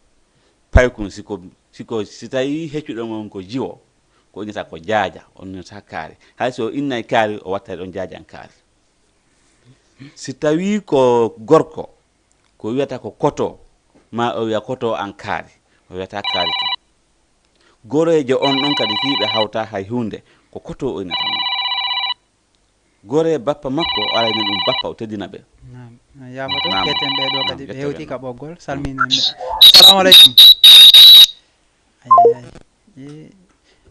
paykun, si ko, si ko, si tawii heccuɗo mon ko jiwo, ko innata ko jaaja, on innata kaari. Hay so o innay kaari, o wattay ɗon jaajan kaari. Si tawii ko gorko, ko wiyata ko koto, maa o wiya koto an kaari, o wiyata kaari tun. Goreejo on ɗon kadi fii ɓe hawta hay huunde, ko koto o innata mo. Goree bappa makko, o arayna ɗum bappa, o teddina ɓe. Naam. Yaafoto, naam, ketten ɓe ɗo, naam, kadi ɓe hewti ka ɓoggol, salminen ɓe. Assalamu aleykum. Ay, ay, ay. E,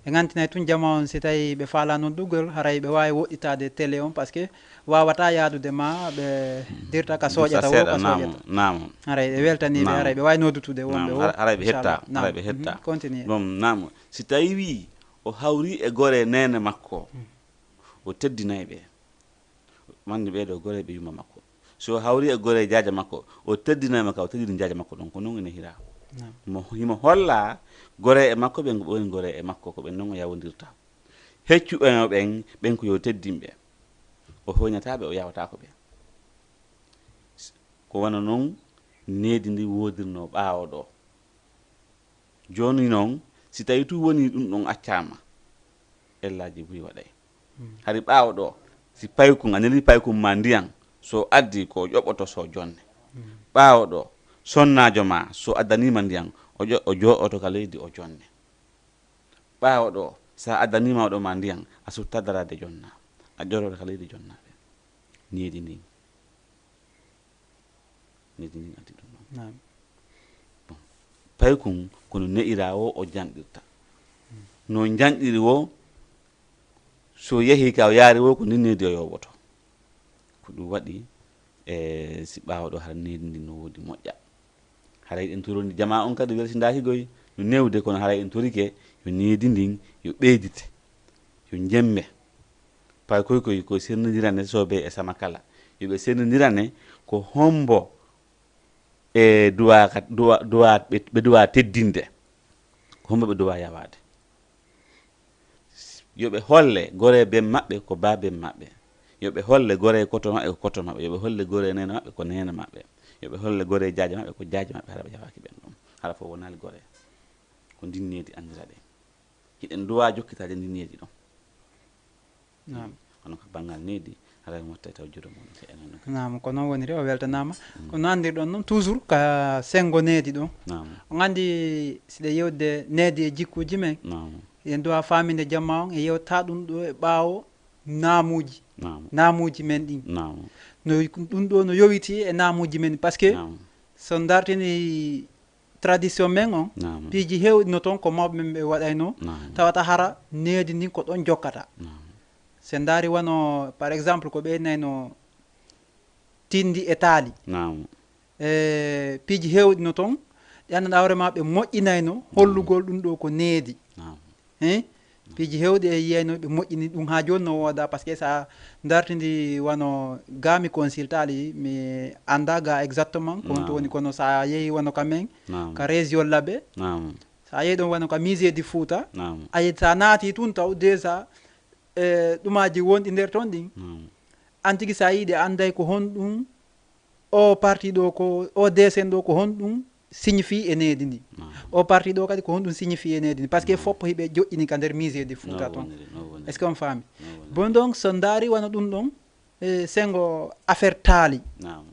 en antinay tun jama on, si tawi ɓe faala noddugol, haray ɓe waawi woɗɗitaade télé on, parce que waawata yaadude ma ɓe dirta ka soƴata wo, ka soƴata. Naam, naam. Haray ɓe weltanii ɓe, naam, haray ɓe waawi noddutude wonɓe wo. Naam, haray ɓe hetta, inchallah, naam, haray ɓe hetta. Mhm, continue. Bon, naam. Si tawi wii o hawri e goree neene makko, mm, o teddinay ɓe. Mande ɓee ɗoo goree ɓe yumma makko. So o hawri e goree jaaja makko, o teddinay mo ka o teddini jaaja makko ɗon. Ko non ene hiraa. Naam. Mo, himo holla goree e makko ɓen ko ɓe woni goree e makko, ko ɓen non o yawondirta. Heccu ɓen o ɓen, ɓen ko yo teddin ɓe. o hoynataa ɓe, o yawtaako ɓe. Ko wano non needi ndi woodirnoo ɓaawo ɗoo. Jooni non, si tawii tun wonii ɗun ɗon accaama, ellaaji buy waɗay. Hari ɓaawo ɗoo, si paykun, a nelii paykun maa ndiyan, si o addii ko o ƴoɓoto si o jonne. Ɓaawo ɗoo, sonnaajo maa, si o addanii ma ndiyan, o ƴo-, o jooɗoto ka leydi o jonne. Ɓaawo ɗoo, si a addanii ma o ɗoo ma ndiyan, a suttaa daraade jonnaa. A jooɗoto ka leydi jonnaaɓe. Needi ndin. Needi ndin addi ɗun ɗon. Naam. Bon. Paykun, ko no ne'iraa woo o janɗirta. No janɗiri woo, si o yehii ka o yaari woo, ko ndin needi o yooɓoto. Ko ɗun waɗi, e, si ɓaawo ɗoo hara needi ndin no woodi moƴƴa. Haray en torondi jamaa on kadi welsindaaki goy, no neewde, kono haray en torike yo needi ndin, yo ɓeydite, yo jembe. Paykoy koy, ko sernondirane Soobe e Samakala. Yo ɓe sernondirane ko hombo e duwa ka, duwa, duwa, ɓe, ɓe duwa teddinde. Ko hombo ɓe duwa yawaade. Yo ɓe holle goree ben maɓɓe ko baa ben maɓɓe. Yo ɓe holle goree koto maɓɓe ko koto maɓɓe. Yo ɓe holle goree neene maɓɓe ko neene maɓɓe. Yo ɓe holle goree jaaje maɓɓe ko jaaje maɓɓe, hara ɓe yawaaki ɓen ɗon. Hara fof wonaali goree. Ko ndin needi anndiraɗen. Hiɗen duwa jokkitaade ndin needi ɗon. Naam. Kono ka banngal needi, haray mi watta taw juuɗe mon seeɗa non. Naam, ko non woniri, o weltanaama. Mm. Ko no anndirɗon non, toujours ka senngo needi ɗon. Naam. On anndi, si ɗe yewde needi e jikkuuji men, naam, en duwa faaminde jamaa on, e yewta ɗum ɗo e ɓaawo naamuuji. Naam. Naamuuji men ɗin. Naam. No, ɗum ɗo no yowiti e naamuuji men, parce que, naam, so dartini tradition men on, naam, piiji heewɗi no toon ko mawɓe men ɓe waɗayno, naam, tawata hara needi ndin ko ɗon jokkata. Naam. Si en ndaari wano, par exemple, ko ɓe nayno tindi e taali. Naam. E piiji heewɗi no toon, ɗi anndanɗaa hoore maa ɓe moƴƴinayno hollugol ɗum ɗo ko needi. Naam. Hein? Piiji heewɗi e yiyayno ɓe moƴƴini ɗum haa jooni no wooda, parce que so a dartindi wano ga mi consultaali, mi annda ga exactement ko honto, naam, woni, kono so a yehi wano ka men, naam, ka région Labe, naam, so a yehi ɗon wano ka musée du Fouta, naam, a yehi so a naati tun taw déjà, e, ɗumaaji wonɗi nder toon ɗin. Naam. An tigi so a yiɗi a annday ko honɗum o parti ɗo ko, o dessin ɗo ko honɗum signifie e needi ndi. Naam. O parti ɗo kadi ko honɗum signifie e needi ndi. Parce que, naam, fof hiɓe joƴƴini ka nder musée du Fouta toon. No woniri, no woniri. Est-ce que on faami? No woniri. Bon, donc, so ndaari wano ɗum ɗon, e, sengo affaire taali. Naam.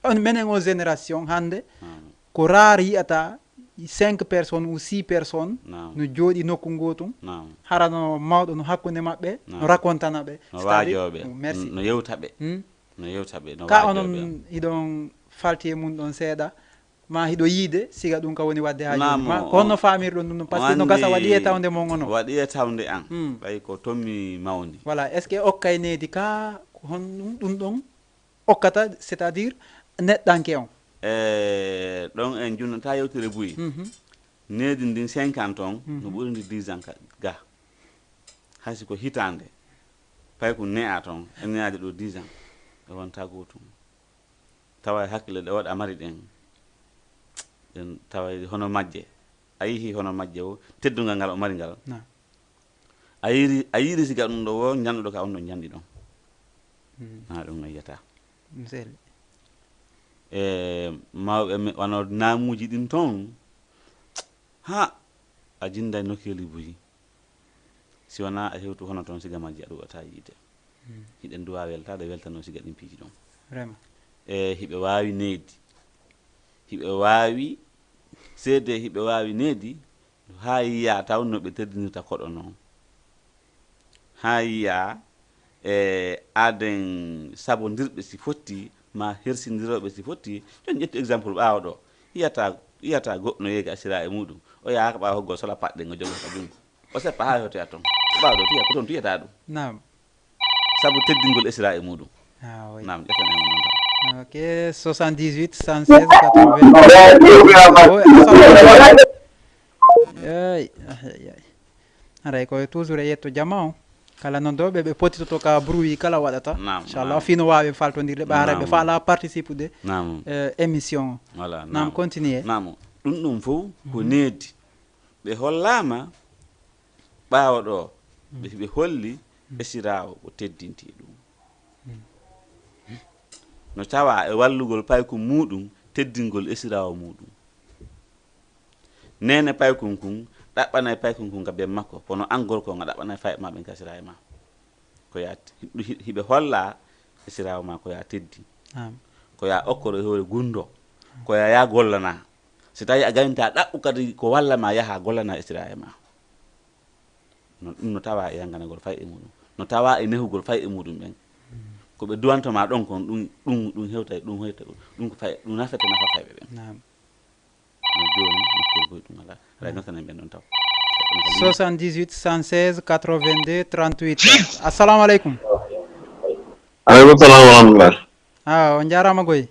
On, menen o génération hannde, naam, ko rare yi'ata cinq personnes ou six personnes, naam, no jooɗi nokku ngootum. Naam. Hara no mawɗo no hakkunde maɓɓe, naam, no rakontana ɓe. No waajoo ɓe. Oh, merci. No yewta ɓe. Hmm? No yewta ɓe, no ka waajoo ɓe. Onon hiɗon falti e mum ɗon seeɗa, ma hiɗo yiide, siga ɗum ka woni waɗde haaju. Naam, ma ko honno faamirɗon ɗum ɗon? Parce que no gasa waɗi e tawnde mon onon. Waɗi e tawnde an. Hmm. Ɓay ko toon mi mawni. Voilà, est-ce que okkay needi ka, ko honɗum ɗum ɗon okkata, c'est-à-dire neɗɗanke on? E, ɗon en junnata yewtere buy. Mhm. Needi ndin cinquante on, mhm, no ɓuri ndi dix ans ka, ga. Hay si ko hitaande, pay ko ne'a toon, e ne'aade ɗo dix ans, e wonta gootum. Tawa e hakkille ɗe waɗa mari ɗen, ɗen tawa e hono majje. A yihi hono majje o, teddungal ngal o mari ngal. Naam. A yiiri, a yiiri siga ɗum ɗo wo, njanɗuɗo ka on ɗo njanɗi ɗon. Hmm. Na ɗum no yiyata. Ɗum selli. E mawɓe me-, wano naamuuji ɗin toon, ha, a jinnday nokkeeli buy. Si wonaa a hewtu hono toon siga majji a ɗuɗata yiide. Hmm. Hiɗen duwa weltaade, weltanoo siga ɗin piiji ɗon. Vraiment. E hiɓe waawi needi. Hiɓe waawi seede, hiɓe waawi needi. Haa yiya taw no ɓe teddinirta koɗo noon. Haa yiya e aaden sabondirɓe si fotti, ma hersindirooɓe si fotti. Jooni ƴettu exemple ɓaawo ɗo. Yiyata, yiyata goɗɗo no yeega asira e muɗum. O yaha ka ɓaawo hoggol sola paɗɗe ngo jogo ka jungo. O seppa haa hotoya toon. Ɓaawo ɗo tuya, ko toon tuyata ɗum. Naam. Sabu teddingol esira e muɗum. Ah, oui. Naam, ƴetten e mon tan. Ok, soixante-dix-huit, cent seize, quatre-vingts. Eey, ay, ay, ay. Haray ko toujours e yetto jama o. Kala noddooɓe ɓe pottitoto ka bruit kala waɗata. Naam, inchallah, naam. Fii no waawi faltondirde, ɓe haray ɓe, naam, faala participude, naam, eh, émission o. Voilà, naam, naam. Continue. Naam, ɗum ɗum fof ko, mhm, needi. Ɓe hollaama ɓaawo ɗo, ɓe, mm, ɓe holli, mm, esiraawo o teddinti ɗum. No tawa e wallugol paykun muuɗum, teddingol esiraawo muuɗum. Neene paykun kun, ɗaɓɓanay paykun kun ka ben makko, kono an gorko on a ɗaɓɓanay fayɓe maa ɓen ka esiraawo maa. Ko yaa t-, hi-, hi-, hiɓe holla esiraawo maa ko yaa teddi. Naam. Ko yaa okkoro e hoore gundo. Ko yaa yaa gollana. Si tawi a gaynta ɗaɓɓu kadi ko walla ma yaha gollana esiraawo maa. No, ɗum no tawa e yanganagol fay e muuɗum. No tawa e nehugol fay e muuɗum ɓen. Ko ɓe duwanto maa ɗon kon, ɗum, ɗum, ɗum hewtay, ɗum hewtay, ɗum ko fay, ɗum nafete nafa fayɓe ɓen. Naam. No jooni, nokkuwel boy ɗum alaa. Alaa, naftanen ɓen ɗon taw. soixante-dix-huit, cent seize, quatre-vingt-deux, trente-huit. Assalamu aleykum. Aleykum salam wa rahmatullah. Ah, on jaaraama goy.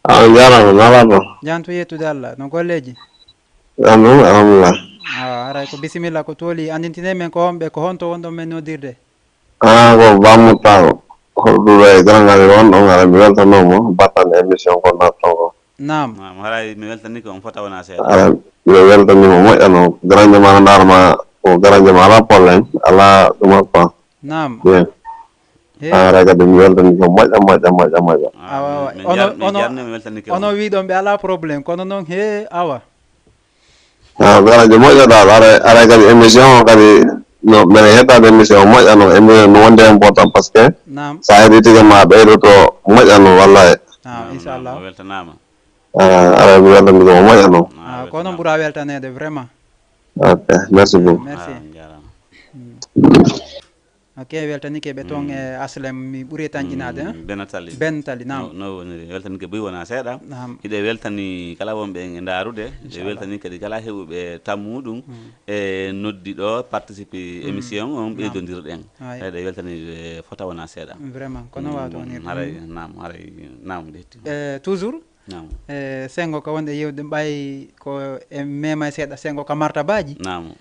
Ah, on jaaraama, na laɓa? Jantu yettude Allah. No golleeji? An ɗum, alhamdulillah. Ah, aray ko bisimilla, ko tooli. Andintine men ko homɓe, ko honto wonɗon men noddirde? Ah, ko Ba Moussa, hoɗduɗo e Grand Gali on, on ara mi weltanoo mo, battan émission ko natton ko. Naam. Naam, haray mi weltani ko on fota wona seeɗa. Ara, mi weltani mo moƴƴa no. Grand Jama na ndaar ma, ko Grand Jama ala problème, ala ɗum ak quoi. Naam. Bien. He. Ah, haray kadi mi weltani ko moƴƴa, moƴƴa, moƴƴa, moƴƴa. Ah, awa, awa. Min, min Ono, jar-, min ono, jarni mi weltani ko ono on. Wiɗon ɓe ala problème, kono noon he, awa. Ah, garajo moƴƴo dal, aray, aray kadi émission o kadi, no, mbeɗa heɗɗade émission o moƴƴa no, émission no wonde important parce que naam. Sa heɗi tigi ma ɓeydoto moƴƴa no, wallahi. Ah, naam, inchallah. Naam, o weltanaama. Ah, aray mi weltani ko o moƴƴa no. Ah, ah, ko onon weltanaama. Ɓura weltaneede vraiment. Ok, merci beaucoup. Merci. Ah, on jaaraama. Mm. Ok, weltanike ɓe toon e Aslem, mi ɓuri e tanƴinaade, hein? Benatali. Benatali, naam. No, no woniri, weltanike buy wona seeɗa. Naam. Hiɗe weltani kala wonɓe e ndaarude, ɓe inchallah. Weltani kadi kala heɓuɓe tammuɗum e noddi ɗo, participe émission on, naam. Ɓeydodirɗen. Ay. Eɗe weltani ɓe fota wona seeɗa. Vraiment, kono waawi ɗon irde. Haray, naam, haray, naam, nde hetti. Eh, toujours, naam. Eh, sengo ka wonde yewde ɓay ko e mema e seeɗa, sengo ka martabaaji. Naam.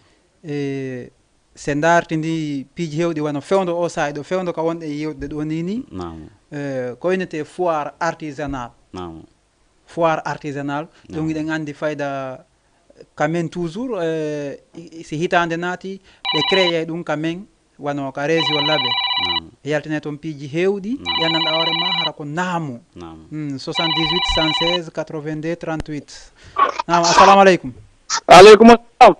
Eh, Se ndaartindi piiji heewɗi wano fewndo o saa'i ɗo, fewndo ka wonɗen yewtude ɗo ni ni, naam. Eh, ko innete foire artisanal. Naam. Foire artisanal, ɗum naam. Hiɗen anndi fayda ka men toujours, eh, i-, i-, si hitaande naati, ɓe créé ɗum ka men, wano ka région Labe. Naam. E yaltine toon piiji heewɗi, naam. Ɗi anndanɗaa hoore ma, hara ko naamu. Naam. Hmm, soixante-dix-huit, cent seize, quatre-vingt-deux, trente-huit. Naam, assalamu aleykum. Aleykum assalam.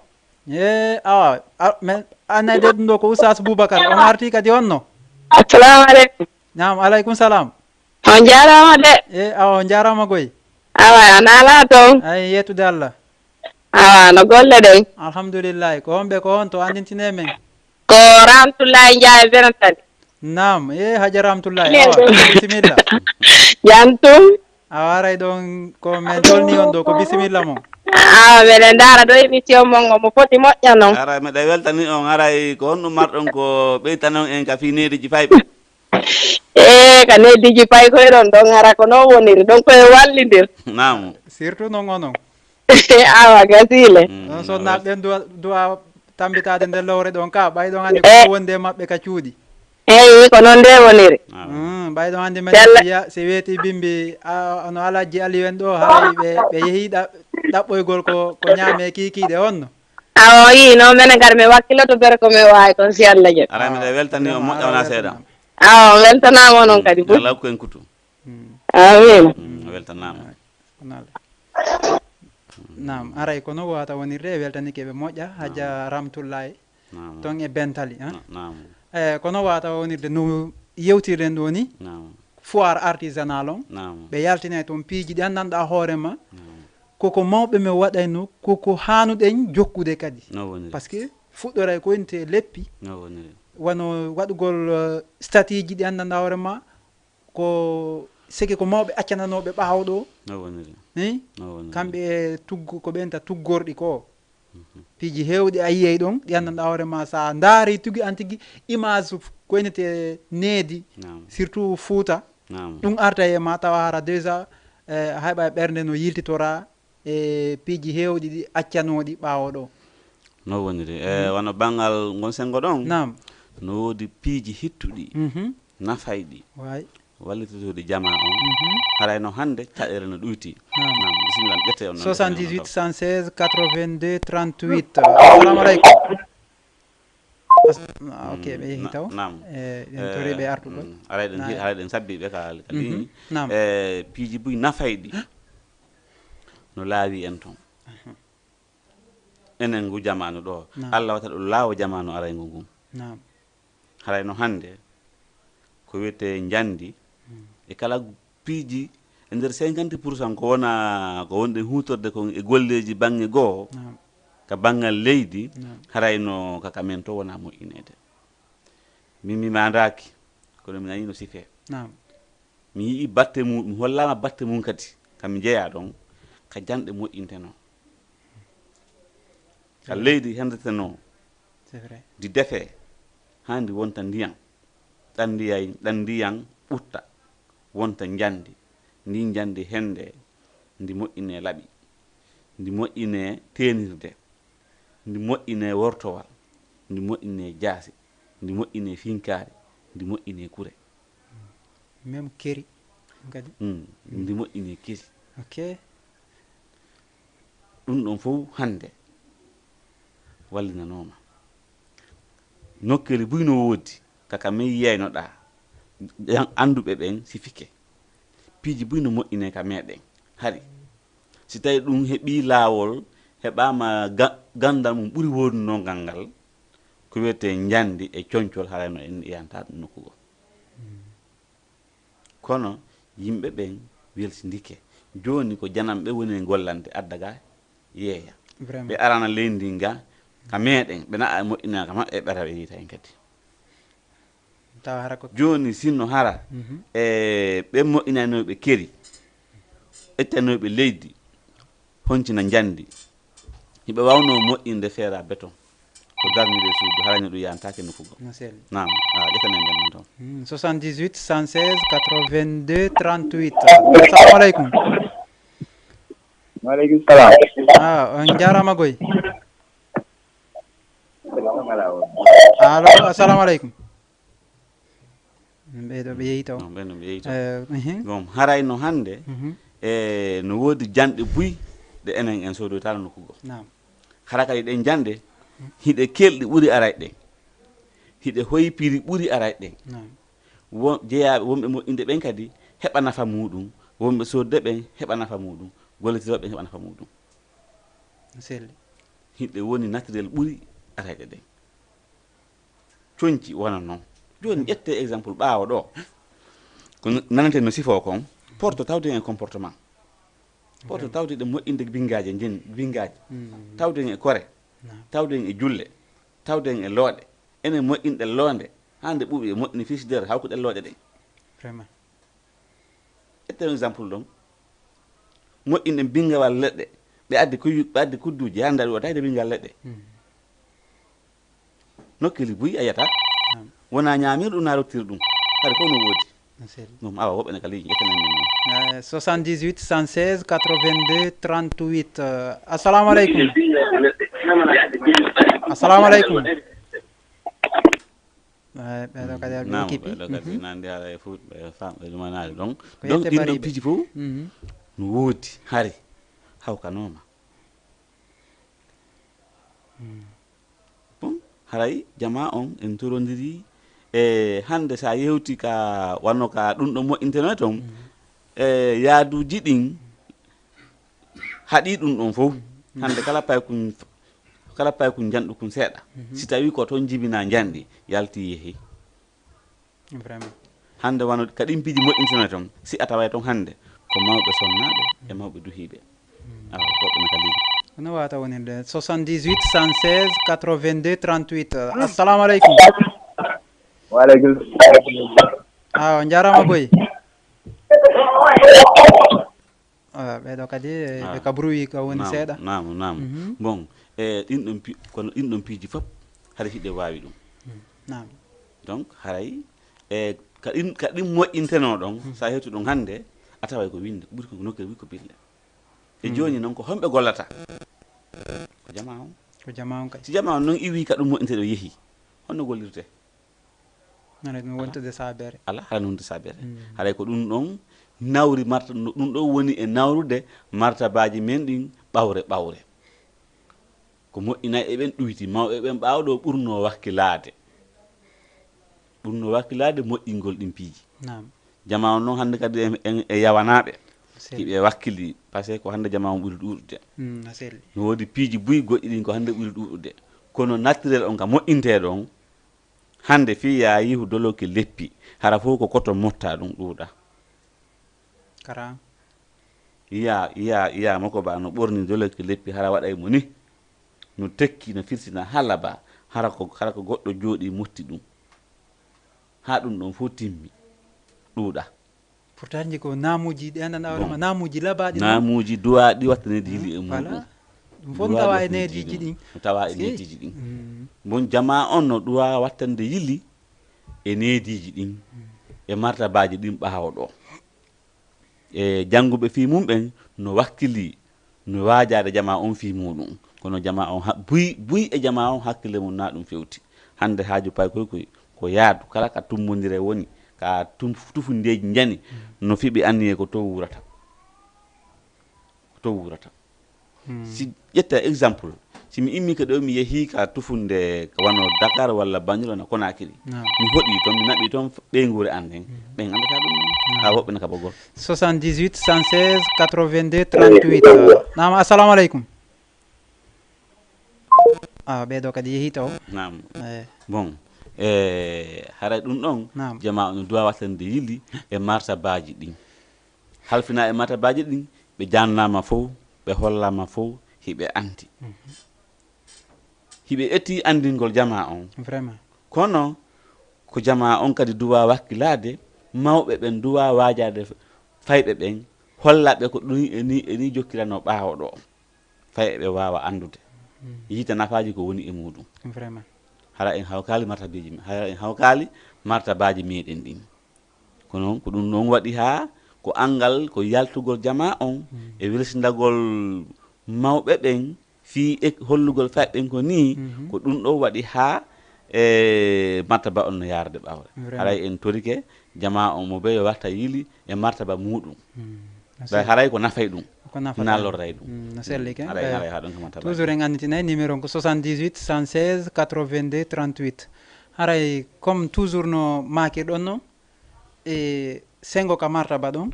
E, awa, a, men, annayde ɗum ɗo ko Oustaz Boubacar, on arti kadi on no? Assalamu aleykum. Naam, aleykum salam. On jaaraama de. E, awa, on jaaraama goy. Awa, a naalaa toon? Ay, yettude Allah. Awa, no golle ɗen? Alhamdulillahi. Ko homɓe, ko honto, andintine men? Ko Ramtullahi Njaay Benatali. Naam, e Hajja Ramtullahi, awa, bisimilla. Jantum. A waray ɗon ko men tolni on ɗo, ko bisimilla mon. Awa, meɗen ndaara ɗo émission mon, omo foti moƴƴa non. Aray, meɗen weltani on, aray ko honɗum marɗon ko ɓeytanon en ka fii neediiji payɓe? E, ka neediiji pay koye ɗon, ɗon hara ko non woniri, ɗon koye wallindir. Naam. Surtout non onon. Awa, gasiile. Mm, ɗon sonnaaɓe ɓen duwa, duwa tambitaade nde lowre ɗon ka, ɓay ɗon anndi ko wonde e maɓɓe ka cuuɗi. Eyi, ko noon nde woniri. Mm, ɓay ɗon anndi men si ya-, si weeti bimbi, a, no Alhaji Aliyu en ɗo, haray ɓe, ɓe yehi ɗa-, ɗaɓɓoygol ko, ko ñaame kiikiiɗe on no. Awa, o yii noon, menen kadi mi wakkiloto bere ko mi waawi kon si Allah jaɓi. Aray, miɗa weltani on moƴƴa wona seeɗa. Awa, on weltanaama onon kadi fof. Yo Allah hokku en kutu. Mm. Amiin. Mm, o weltanaama. Naam, aray ko no wata wonirde e weltanike ɓe moƴƴa, Hajja Ramtullahi, naam. Ton e Bentali, hein? Na-, naam. Eh, ko no wata wonirde no yewtirɗen ɗo ni, naam. Foire artisanal on, naam. Ɓe yaltinay toon piiji ɗi anndanɗaa hoore ma, naam. Koko mawɓe men waɗayno, koko haanuɗen jokkude kadi. No woniri. Parce que fuɗɗoray ko wonte leppi, no woniri. Wano waɗugol, eh, statut ji ɗi anndanɗaa hoore ma, ko seke ko mawɓe accananooɓe ɓaawo ɗo. No woniri. Hi? No woniri. Kamɓe e tuggo-, ko ɓen ta tuggorɗi ko. Mhm. Piiji heewɗi a yiyay ɗon, ɗi anndanɗaa hoore ma, so a ndaari tugi an tigi image f-, ko enete needi, naam. Surtout Fuuta. Naam. Ɗum arta e ma tawa hara déjà, eh, hayɓa e ɓernde no yiltitora e piiji heewɗi ɗi accanooɗi ɓaawo ɗo. No woniri. Eh, wano banngal ngon senngo ɗon, naam. No woodi piiji hittuɗi, mhm. Nafayɗi. Waay. Wallitotooɗi jamaa on. Mhm. Haray no hannde caɗeele no ɗuyti. Naam. Naam, bisimilla, ƴette on non. soixante-dix-huit, cent seize, quatre-vingt-deux, trente-huit. Assalamu aleykum. Ah, ok, ɓe yehi taw. Naam. Eh, en toriiɓe artugol. Aray ɗen, aray ɗen sabbi ɓe ka, ka ligne. Naam. Eh, piiji buy nafayɗi no laawi en ton. Enen ngu jamaanu ɗo. Naam. Allah wata ɗo laawo jamaanu araygo ngun. Naam. Haray no hannde ko wiyetee njandi e kala piiji e nder cinquante pour cent ko wona ko wonɗen huutorde kon e golleeji baŋŋe goo. Naam. Ka baŋŋal leydi. Naam. Haray no ka kamen to wona moƴƴineede. Min mi maandaaki, kono mi nanii no sifee. Naam. Mi yi'i batte mum, mi hollaama batte mum kadi. Kam mi jeyaa ɗon ka janɗe moƴƴintenoo. Ka leydi hendetenoo. C'est vrai. Ndi defee haa ndi wonta ndiyan. Ɗan ndiyan, ɗan ndiyan ɓutta, wonta njandi. Ndi njandi hende, ndi moƴƴinee laɓi, ndi moƴƴinee teenirde, ndi moƴƴinee wortowal, ndi moƴƴinee jaasi, ndi moƴƴinee finkaari, ndi moƴƴinee kure. Même keri kadi. Mm, ndi moƴƴinee keri. Ok. Ɗum ɗon fof hannde wallinanooma. Nokkeeli buy no woodi, kaka min yiyaynoɗaa, yan-, annduɓe ɓen sifike. Piiji buy no moƴƴinee ka meɗen. Hari, si tawi ɗum heɓii laawol, heɓaama ga-, ganndal mum ɓuri woodunoo ngal ngal, ko wiyetee njandi e concol, haray no en yiyantaa ɗum nokku goo. Kono yimɓe ɓen welsindike. Jooni ko jananɓe woni e gollande adda ga yeeya. Vraiment. Ɓe arana leydi ndi ga ka meɗen, ɓe na'a moƴƴinaa ka maɓɓe, ɓe ara ɓe yiita en kadi. Tawa hara ko jooni sinno hara, mhm, e ɓe moƴƴinanooɓe keri, ettanooɓe leydi, honcina njandi. Hiɓe waawno moƴƴinde feera beton. Ko darnirde suudu, haray no ɗum yahantaake nokku goo. No selli. Naam, a ƴettanen ɓen ɗon toon. Hmm, soixante-dix-huit, cent seize, quatre-vingt-deux, trente-huit. Assalamu aleykum. Wa aleykum salam. Ah, on njaaraama goy. Allo, assalamu aleykum. Ɓee ɗo ɓe yehi taw. Non, ɓen no ɓe yehi taw. Eh, mhm. Bon, haray no hannde, mhm, e no woodi janɗe buy ɗe enen en soodoytaano nokku goo. Naam. Hara kadi ɗen janɗe, hiɗe kelɗi ɓuri arayɗe. Hiɗe hoypiri ɓuri arayɗe. Naam. Won, jeyaaɓe wonɓe moƴƴinde ɓen kadi heɓa nafa muuɗum, wonɓe soodde ɓen heɓa nafa muuɗum, gollitirooɓe ɓen heɓa nafa muuɗum. No selli. Hiɗe woni naturel ɓuri arayɗe ɗen. Conci wona noon. Jooni ƴettee exemple ɓaawo ɗo. Ko naneten no sifoo kon, porto tawde en comportement. Porto tawde ɗe moƴƴinde bingaaje, njen-, bingaaje. Mm. Tawde en e kore. Naam. Tawde en e julle. Tawde en e looɗe. Enen moƴƴinɗe loonde. Hannde ɓuuɓi e moƴƴini frigidaire, hawkuɗe looɗe ɗen. Vraiment. Ƴetten exemple ɗon. Moƴƴinɗen bingawal leɗɗe. Ɓe addi kuy-, ɓe addi kudduuji, hannde aɗa waɗa tawi bingal leɗɗe. Hmm. Nokkeeli buy a yiyata. Naam. Wona ñaamirɗum na rottirɗum. Hari fof no woodi. No selli. Ɗum awa woɓɓe ne ka ligne, ƴetten en ɗum. Eh, soixante-dix-huit, cent seize, quatre-vingt-deux, trente-huit. Eh, assalamu aleykum. Assalamu aleykum. Eh, ɓeɗo kadi arɓe naam, équipe. Ɓeɗo kadi, mhm, nandi haala e fof, ɓe fam-, ɓe ɗumanaade. Donc, ko donc, yette ɗin ɗon bariɓe. Piiji fof, mhm, no woodi, hari, hawkanooma. Mm. Bon, haray jamaa on en torondiri. E hannde, so a yewti ka, wano ka ɗum ɗo moƴƴintenoo ton, mhm, e yaaduuji ɗin, haɗi ɗum ɗon fof. Mhm. Hannde kala paykun, kala paykun njanɗukun seeɗa. Mhm. Si tawi ko toon jibinaa njanɗi, yalti yehi. Vraiment. Hannde wano ka ɗin piiji moƴƴintinoo ton, si a taway ton hannde, ko mawɓe sonnaaɓe e mawɓe duhiiɓe. Mhm. Awa, woɓɓe no ka ligne. No waawata wonirde. Soixante-dix-huit, cent seize, quatre-vingt-deux, trente-huit. Assalamu aleykum. Wa aleykum salam. Awa, on njaaraama boy. Ah, ɓeɗo kadi, eh, ah, ɓe ka bruit ka woni seeɗa. Naam, naam. Mhm. Bon, e ɗin ɗon pi-, kono ɗin ɗon piiji fof, hari hiɗe waawi ɗum. Mm, naam. Donc, haray, e ka ɗin, ka ɗin moƴƴintenoo ɗon, mm, so a hewti ɗum hannde, a taway ko winde, ɓuri ko nokkee wi ko bille. E, mm, jooni noon, ko homɓe gollata? Ko jamaa on. Ko jamaa on kay. Si jamaa on noon iwi ka ɗum moƴƴinte ɗo yehi, honno gollirte? Hara ɗum wontude saabere. Ala, hara ɗum wontude saabere. Mm. Haray ko ɗum ɗon nawri marta-, ɗum ɗon woni e nawrude martabaaji men ɗin ɓawre ɓawre. Ko moƴƴinay e ɓen ɗuyti, mawɓe ɓen ɓaawo ɗo ɓurnoo wakkilaade. Ɗum no wakkilaade moƴƴingol ɗin piiji. Naam. Jamaa on noon hannde kadi en, en, e yawanaaɓe. Selli. Hiɓe wakkili, parce que ko hannde jamaa on ɓuri ɗuuɗude. Mm, a selli. No woodi piiji buy goɗɗi ɗin ko hannde ɓuri ɗuuɗude. Kono naturel on ka moƴƴintee ɗon, hannde fii yaa yihu doloki leppi, hara fof ko koto motta ɗum ɗuuɗa. Kara. Iya, iya, iya, moko ba no ɓorni doloki leppi, hara waɗay mo ni. No tekki, no firsina halaba, hara ko, hara ko goɗɗo jooɗi motti ɗum. Haa ɗum ɗon fof timmi, ɗuuɗa. Pourtant, ji ko naamuuji ɗi anndanɗaa hoore Bon. ma, naamuuji labaaɗi noon. Naamuuji duwaaɗi wattaneeɗi yili e Voilà. muɗum. Ɗum fof no Duwaaɗi tawa e wattaneeɗi neediiji yili ɗin. No tawa e Si. neediiji ɗin. Mm. Bon, jamaa on no duwaa wattande yili e neediiji ɗin, e martabaaji ɗin ɓaawo ɗo. E jannguɓe fii mum ɓen no wakkili, no waajaade jamaa on fii muɗum. Kono jamaa on ha-, buy, buy e jamaa on hakkille mum na ɗum fewti. Hannde haaju pay koy koy ko yaadu, kala ka tummondire woni, ka tum-, tufundeeji njani, no fiɓi anniyee ko to wuurata. Ko to wuurata. Hmm. Si ƴetta exemple, si mi immi ko ɗo, mi yehi ka tufunde, ka wano Dakar walla Banjul, wano Conakry. Naam. Mi hoɗi toon, mi naɓi toon f-, ɓeynguure an nden. Hmm. Ɓen anndata ɗum non. Naam. Haa woɓɓe na ka ɓoggol. Soixante-dix-huit, cent seize, quatre-vingt-deux, trente-huit. Naam, assalamu aleykum. Ah, ɓeeɗo kadi yehi taw. Naam. Eh. Bon, eh, haray ɗum ɗon, Naam. jamaa on duwa wattande yili e martabaaji ɗin. Halfina e martabaaji ɗin, ɓe jannaama fof, ɓe hollaama fof, hiɓe anndi. Mhm. Hiɓe eti anndingol jamaa on. Vraiment. Kono ko jamaa on kadi duwa wakkilaade, mawɓe ɓen duwa waajaade fayɓe ɓen, holla ɓe ko ɗum e ni, e ni jokkirano ɓaawo ɗo. Fay eɓe waawa anndude. Mm. Yiita nafaaji ko woni e muɗum. Vraiment. Hara en hawkaali martabeeji, hara en hawkaali martabaaji meɗen ɗin. Kono ko ɗum noon waɗi haa ko anngal, ko yaltugol jamaa on Mm. e welsindagol mawɓe ɓen fii e hollugol fayɓe ɓen ko nii, Mhm. ko ɗum ɗo waɗi haa e martaba on no yaarde ɓawre. Vraiment. Haray en torike jamaa on mo ɓe yo watta yili e martaba muɗum. Mm. Ɗay haray ko nafay ɗum. Ko nafata. Na lorray ɗum. Mm, no selli ke. Haray, Eh, haray haa ɗon ko martaba. Toujours en annitinay numéro on ko soixante-dix-huit, cent seize, quatre-vingt-deux, trente-huit. Haray comme toujours no maakir ɗon no, e sengo ka martaba ɗon.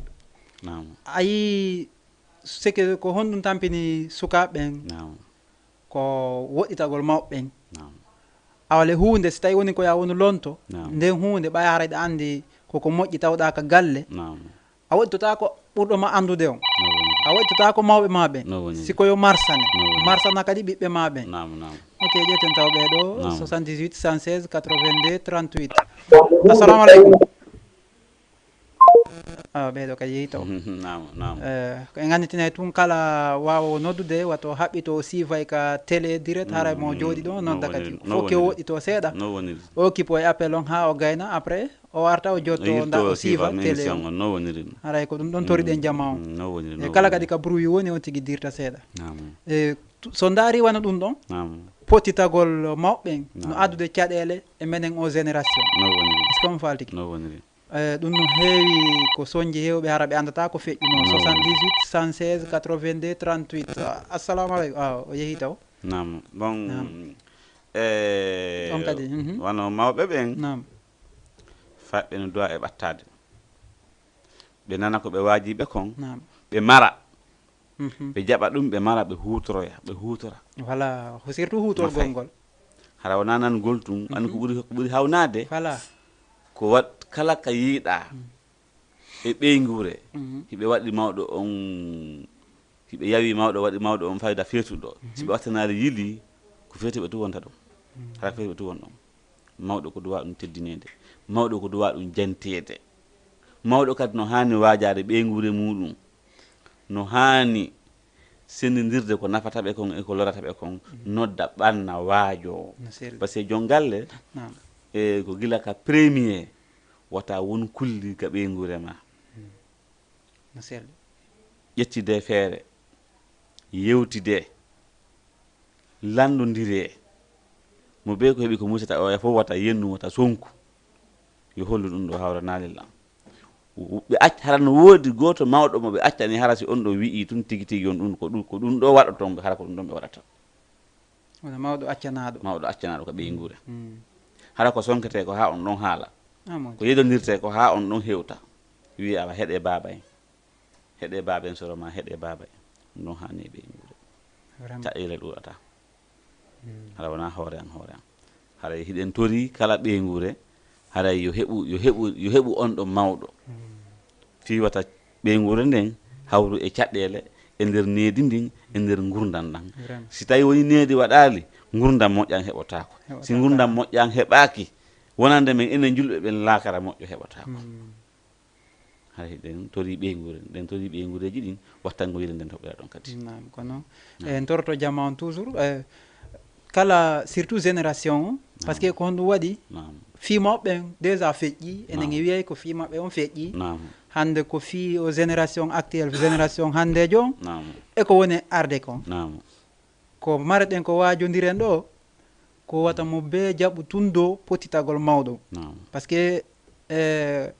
Naam. A yii seke ko honɗum tampini sukaaɓe ɓen? Naam. Ko woɗɗitagol mawɓe ɓen. Naam. Awa le huunde, si tawi woni ko yaa wonu lonto, Naam. nden huunde ɓay haray ɗa anndi koko moƴƴi tawɗaa ka galle, Naam. a woɗɗitotaako ɓurɗo ma anndude on. No woni. A woɗɗitotaako mawɓe ma ɓen. No woni. Si ko yo marsane. No woni. Marsana kadi ɓiɓɓe ma ɓen. Naam, naam. Ok, ƴetten taw ɓee ɗo, Naam. soixante-dix-huit, cent seize, quatre-vingt-deux, trente-huit. Assalamu aleykum. Ah, ɓee ɗo kadi yehi taw. Naam, naam. Eh, ko en annditinay tun kala waawo noddude, wato haɓɓito o siifay ka télé direct, haray mo Mm, jooɗi ɗo, no nodda kadi. Woniri, no Fof ke woniri. Woɗɗito seeɗa. No woniri. O kippo e appel on haa o gayna, après, o arta o jotto O yirto nda o siifa siifa télé émission on. On, no woniri. Haray ko ɗum ɗon toriɗen Mm, jama on. Mm, no woniri, E no kala woniri. Kadi ka bruit woni on tigi dirta seeɗa. Naam. E tu-, so ndaari wano ɗum ɗon, Naam. Pottitagol mawɓe en, no Naam. Addude caɗeele e menen o génération. No woniri. Est-ce que on faal tigi? No woniri. Eh, ɗum no heewi ko soñji heewɓe hara ɓe anndataa ko feƴƴunoo. No. Soixante-dix-huit, cent seize, quatre-vingt-deux, trente-huit. Ah, assalamu aleykum. Ah, o yehi taw. Naam. Bon, Naam. Eh, On kadi, mhm. Wano mawɓe ɓen, Naam. Faɓɓe no duwa e ɓattaade. Ɓe nana ko ɓe waajiɓe kon, Naam. Ɓe mara. Mhm. Ɓe jaɓa ɗum, ɓe mara, ɓe huutoroya, ɓe huutora. Voilà, surtout huutorgol Nafay. Ngol. Hara wonaa nan gol tun, anndi ko Mhm. ɓuri, ko ɓuri hawnaade. Voilà. Ko wat kala ka yiiɗaa Mm. e ɓeynguure, Mhm. hiɓe waɗi mawɗo on, hiɓe yawi mawɗo, waɗi mawɗo on fayda feetuɗo. Mhm. Si ɓe wattanaali yili, ko feetuɓe tun wonta ɗum. Mm. Hara feetuɓe tun won ɗon. Mawɗo ko duwaa ɗum teddineede. Mawɗo ko duwaa ɗum janteede. Mawɗo kadi no haani waajaade ɓeynguure muuɗum. No haani senndindirde ko nafata ɓe kon e ko lorata ɓe kon, Mm. nodda ɓanna waajoo. No selli. Parce que jon galle, Naam. E ko gila ka premier, wata won kulli ka ɓeynguure ma. Mm. No selli. Ƴettidee feere, yewtidee, lanndondiree. Mo bee ko heɓi ko musata o, e fof wata yennu, wata sonku. Yo hollu ɗum ɗo hawranaali lan. Ɓe acca, hara no woodi gooto mawɗo mo ɓe accani, hara si on ɗo wi'i tun tigi tigi on ɗum, ko ɗum, ko ɗum ɗo waɗoton ɓe, hara ko ɗum ɗon ɓe waɗata. Wona mawɗo accanaaɗo. Mawɗo accanaaɗo ka ɓeynguure. Mm. Hara ko sonketee ko haa on ɗon haala. Ko yedondirte ko haa on ɗon hewta. Wiye awa heɗe baaba en. Heɗe baaba en soro ma heɗe baaba en. Ɗum ɗon haani e ɓeynguure. Caɗeele ɗuuɗata. Hara wona hoore an hoore an. Haray hiɗen tori kala ɓeynguure. Haray yo heɓu yo heɓu yo heɓu on ɗo mawɗo. Fii wata ɓeynguure nden hawru e caɗeele e nder needi ndin e nder ngurndan ɗan. Si tawi woni needi waɗaali, ngurndan moƴƴan heɓotaako. Si ngurndan moƴƴan heɓaaki, wonande men enen julɓe ɓen laakara moƴƴo heɓotaako. Hay ɗen tori ɓeynguure ɗen tori ɓeynguureeji ɗin wattango yide nden toɓɓira ɗon kadi. Naam, kono en toroto jama on toujours, eh, kala surtout génération o, parce que ko honɗum waɗi? Fii maɓɓe ɓen déjà feƴƴi, enen e wiyay ko fii maɓɓe on feƴƴi. Hannde ko fii o génération actuelle, génération hanndeejo on, e ko woni arde kon. Ko mareɗen ko waajondiren ɗo, ko wata mo bee jaɓu tun dow pottitagol mawɗo. Parce que, eh,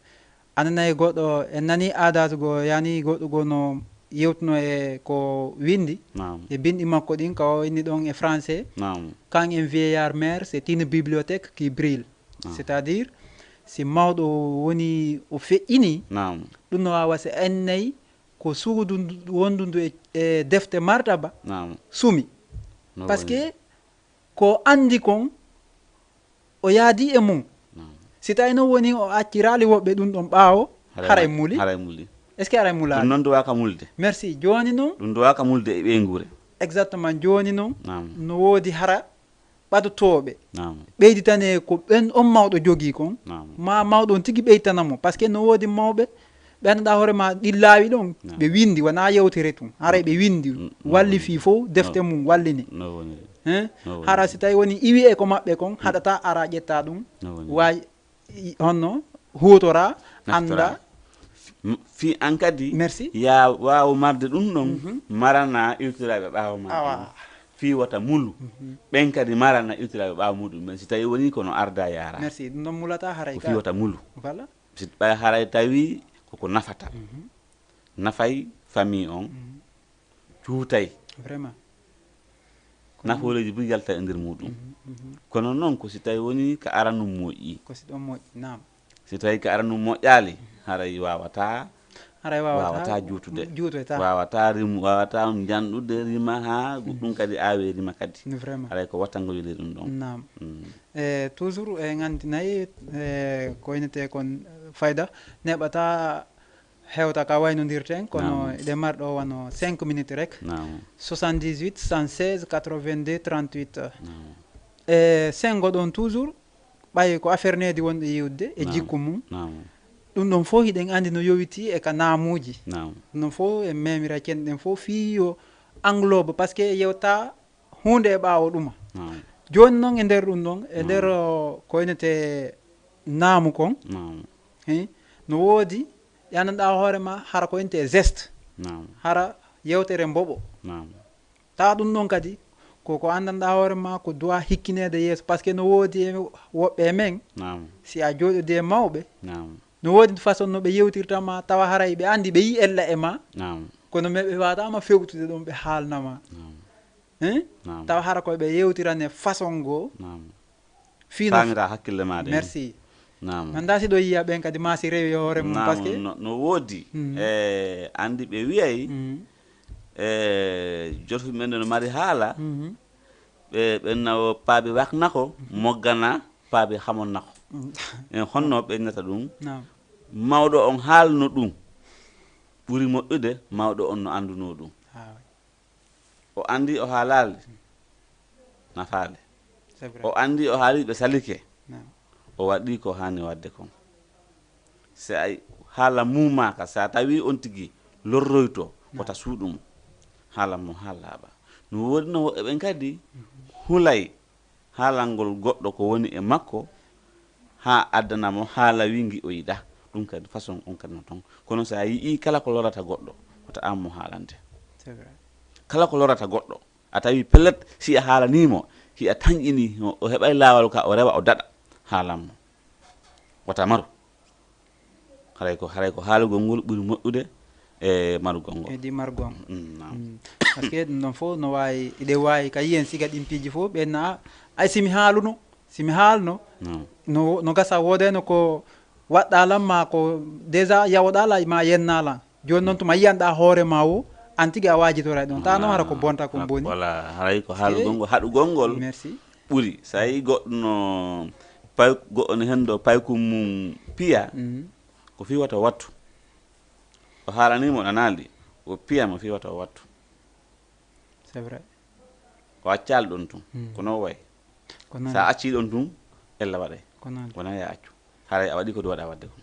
a nanay goɗɗo, en nani aadaaji goo, yani goɗɗo goo no yewtuno e ko windi, e binɗi makko ɗin, ka o inni ɗon e français, quand un vieillard meurt, c'est une bibliothèque qui brûle. C'est-à-dire, si mawɗo woni o feƴƴini, ɗum no waawa si ennay ko suudu ndu- wondundu e, e defte martaba sumi. Parce que ko anndi kon o yaadi e mum. Si tawi noon woni o acciraali woɓɓe ɗum ɗon ɓaawo, haray muli. Haray muli. Est-ce que haray mulaali? Ɗum noon duwaaka mulde. Merci. Jooni noon? Ɗum duwaaka mulde e ɓeynguure. Exactement. Jooni noon no woodi hara ɓadotooɓe ɓeyditane ko ɓen on mawɗo jogii kon, ma mawɗo on tigi ɓeyditana mo. Parce que no woodi mawɓe ɓe annduɗaa hoore ma ɗin laawi ɗon, ɓe windi, wonaa yewtere tun, haray ɓe windi, wallifii fof defte mum wallini. Hara si tawi woni iwi e ko maɓɓe kon, haɗata ara ƴetta ɗum, waay honno huutora, annda. Fii an kadi, merci, ya waaw marde ɗum ɗon, marana iwtiraaɓe ɓaawo ma. Fii wata mulu. Ɓen kadi marana iwtiraaɓe ɓaawo muɗum ɓen, si tawi woni kono arda yaara. Merci. Ɗum ɗon mulata haray ko fii wata mulu. Voilà. Si ɓay haray tawi koko nafata. Nafay famille on, juutay. Vraiment. Nafooreeji buy yalta e nder muɗum. Kono noon ko si tawi woni ka aranum moƴƴi. Ko si ɗon moƴƴi, naam. Si tawi ka aranum moƴƴaali, haray waawata. Haray waawata juutude. Juutoyta. Waawata rim waawata janɗude rima haa ɗum kadi aawee rima kadi. Vraiment. Haray ko wattangol yide ɗum ɗon. Naam. E toujours en anndinay e ko inetee kon fayda neɓata hewta ka waynondirten kono eɗen marɗo wano cinq minutes rek. Soixante-dix-huit, cent seize, quatre-vingt-deux, trente-huit. E sengo ɗon toujours ɓay ko affaire needi wonɗo yewtude e jikku mum. Ɗum ɗon fof hiɗen anndi no yowiti e ka naamuuji. Ɗum ɗon fof en memira cenɗen fof fii yo englobe parce que yewta huunde e ɓaawo ɗuma. Jooni noon e nder ɗum ɗon e nder ko inetee naamu kon, no woodi ɗi anndanɗaa hoore ma hara ko inetee geste, hara yewtere mboɓo. Tawa ɗum ɗon kadi ko ko anndanɗaa hoore ma ko duwa hikkineede yeeso parce que no woodi e woɓɓe e men, si a jooɗodi e mawɓe, no woodi façon no ɓe yewtirta ma tawa haray ɓe anndi ɓe yi ella e ma, kono mais ɓe waawata ma fewtude ɗum ɓe haalna ma. Hein? Tawa hara koye ɓe yewtirane façon goo. Fii no faamira hakkille ma ɗen. Merci. Naam. Nanda si ɗo yiya ɓen kadi ma si rewi hoore mum parce que no, no woodi e anndi ɓe wiyay e jofi men no mari haala ɓe ɓenna o paabi waknako moggana paabi hamonnako. En honno ɓennata ɗum? Mawɗo on haalno ɗum ɓuri moƴƴude mawɗo on no annduno ɗum. O anndi o haalaali nafaale. O anndi o haali ɓe salike. O waɗi ko haani waɗde kon. Si a haala muumaaka, si a tawi on tigi lorroyto, wota suuɗu mo. Haala mo haa laaɓa. No woodi no woɓɓe ɓen kadi hulay haalangol goɗɗo ko woni e makko haa addana mo haala wi ngi o yiɗa. Ɗum kadi façon on kadi no ton. Kono si a yi'i kala ko lorata goɗɗo, wota aan mo haalande. Kala ko lorata goɗɗo, a tawi pellet si a haalanii mo, si a tanƴini mo, o heɓay laawol ka o rewa o daɗa haalan mo. Wota maru. Haray ko haray ko haalugol ngol ɓuri moƴƴude e marugol ngol. Edi marugol ngol. Parce que ɗum ɗon fof no waawi eɗe waawi ka yiyen siga ɗin piiji fof ɓenna ay simi haaluno. Si mi haalno, no, no gasa woodeno ko waɗɗa lan ma ko déjà yawoɗa lan ma yenna lan. Jooni noon tuma yiyanɗa hoore ma o, an tigi a waajitoray ɗon. Ta noon hara ko bonta kon boni. Wala, haray ko haalugol ngol, haɗugol ngol. Merci. Ɓuri. So a yii goɗɗo no pay, goɗɗo no hendo paykum mum piya, ko fii wata o wattu. O haalanii mo ɗanaali, o piya mo fii wata o wattu. C'est vrai. O accaali ɗon tun. Ko non wayi. Ko non. Sa accii ɗon tun, ella waɗay. Ko non. Wona ya accu. Haray a waɗi ko ɗum waɗa waɗde ko.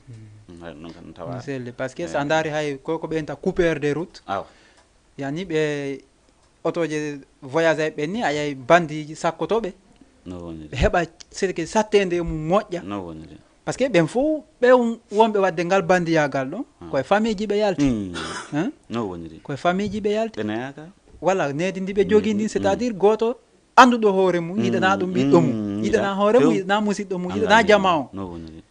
Haray ɗum ɗon kan tawa. No selli. Parce que so a ndaari hay ko, ko ɓe enta coupeur de route. Awa. Yani ɓe otooje voyage ay ɓen ni, a yiyay bandiiji sakkotooɓe. No woniri. Ɓe heɓa seke satteende e mum moƴƴa. No woniri. Parce que ɓen fof ɓe wonɓe waɗde ngal bandiyaagal ɗon, ko e famille ji ɓe yalti. Hein? No woniri. Ko e famille ji ɓe yalti. Ɓe nayaaka. Walla needi ndi ɓe jogii ndin, c'est-à-dire gooto annduɗo hoore mum, yiɗana ɗum ɓiɗɗo mum, yiɗana hoore mum, yiɗana musiɗɗo mum, yiɗana jama on. No woniri.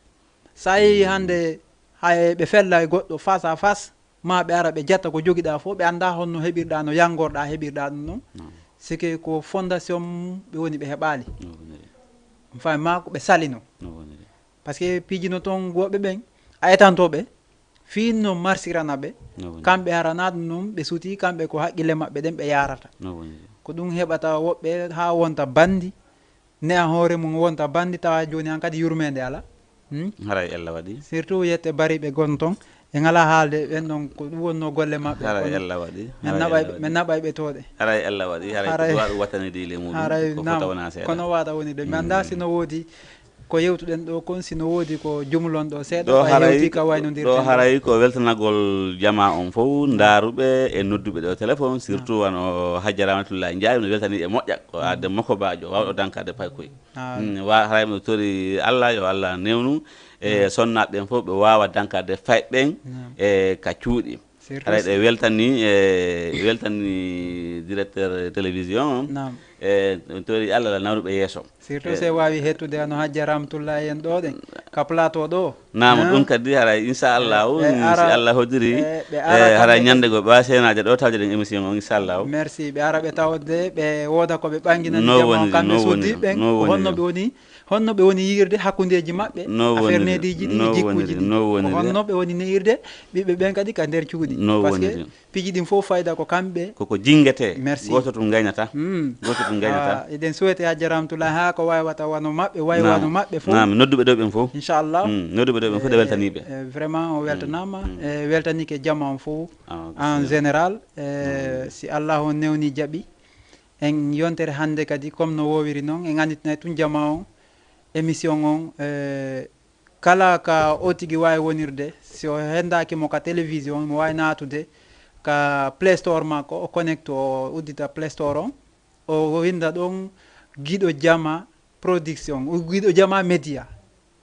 So a yehii hannde hay ɓe fella e goɗɗo face à face, ma ɓe ara ɓe jatta ko jogiɗa fof, ɓe annda honno heɓirɗa, no yanngorɗa heɓirɗa ɗum noon. Sike ko fondation mum ɓe woni ɓe heɓaali. No woniri. Fami ma ko ɓe salino. No woniri. Parce que piiji no toon woɓɓe ɓen a etantoɓe fii no marsirana ɓe. No woniri. Kamɓe harana ɗum noon ɓe suti, kamɓe ko haqqille maɓɓe ɗen ɓe yarata. No woniri. Ko ɗum heɓata woɓɓe haa wonta bandi, ne a hoore mum wonta bandi tawa jooni han kadi yurmeende ala. Hmm? Haray ella waɗi. Surtout yette bariɓe gon toon. En alaa haalde ɓen ɗon ko ɗum wonnoo golle maɓɓe. Haray ella waɗi. Men naɓay ɓe, men naɓay ɓe tooɗe. Haray ella waɗi. Haray ko ɗum waɗa wattani diile muɗum. Haray ko fota wona seeɗa. Kono waata woni de. Mi annda si no woodi ko yewtuɗen ɗo kon, si no woodi ko jumlon ɗo seeɗa. Ɗo haray, ɗo haray ko weltanagol jama on fof, ndaaruɓe e nodduɓe ɗo téléphone, surtout wano Hajja Ramatullahi Njaay, no weltani e moƴƴa, ko adde mokobaajo, wawɗo dankaade paykoy. Ah. Mm, wa-, haray mi tori Allah, yo Allah newnu e sonnaaɓe ɓen fof, ɓe waawa dankaade fay ɓen e ka cuuɗi. Haray ɗe weltani, e weltani directeur télévision on. Naam. E mi tori Allah, Allah nawru ɓe yeeso. Surtout si waawi hettude hano Hajja Ramatullahi en ɗo ɗen, ka plateau ɗo. Naam, ɗum kadi haray inchallahu, si Allah hoddiri, e haray ñande goo ɓe waawi seenaade ɗo tawde ɗen émission on inchallahu. Merci, ɓe ara ɓe tawde, ɓe wooda ko ɓe ɓanginani jama on, kamɓe suddiiɓe ɓen, ko honno ɓe woni, honno ɓe woni yiirde hakkundeeji maɓɓe, affaire neediiji ɗi, jikkuuji ɗi. Ko honno ɓe woni ne'irde ɓiɓɓe ɓen kadi ka nder cuuɗi. Parce que piiji ɗin fof fayda ko kamɓe. Koko jingetee. Merci. Gooto tun gaynata. Mm. Gooto tun gaynata. Ah, eɗen souhaité Hajja Ramatullahi haa ko waywata wano maɓɓe, way wano maɓɓe fof. Naam, nodduɓe ɗo ɓen fof. Inchallah. Mm, nodduɓe ɗo ɓen fof ɗe weltaniiɓe. Eh, vraiment o weltanaama. Mm. E weltanike jama on fof. Ah, en général, eh, si Allah on newni jaɓi. En yontere hannde kadi, comme no woowiri noon, en annditinay tun jama on, émission on, eh, kala ka o tigi waawi wonirde, si o henndaaki mo ka télévision, mo waawi naatude ka Play Store makko, o connecte, o uddita Play Store on, o winnda ɗon Giɗo Jama Production, Giɗo Jama Média.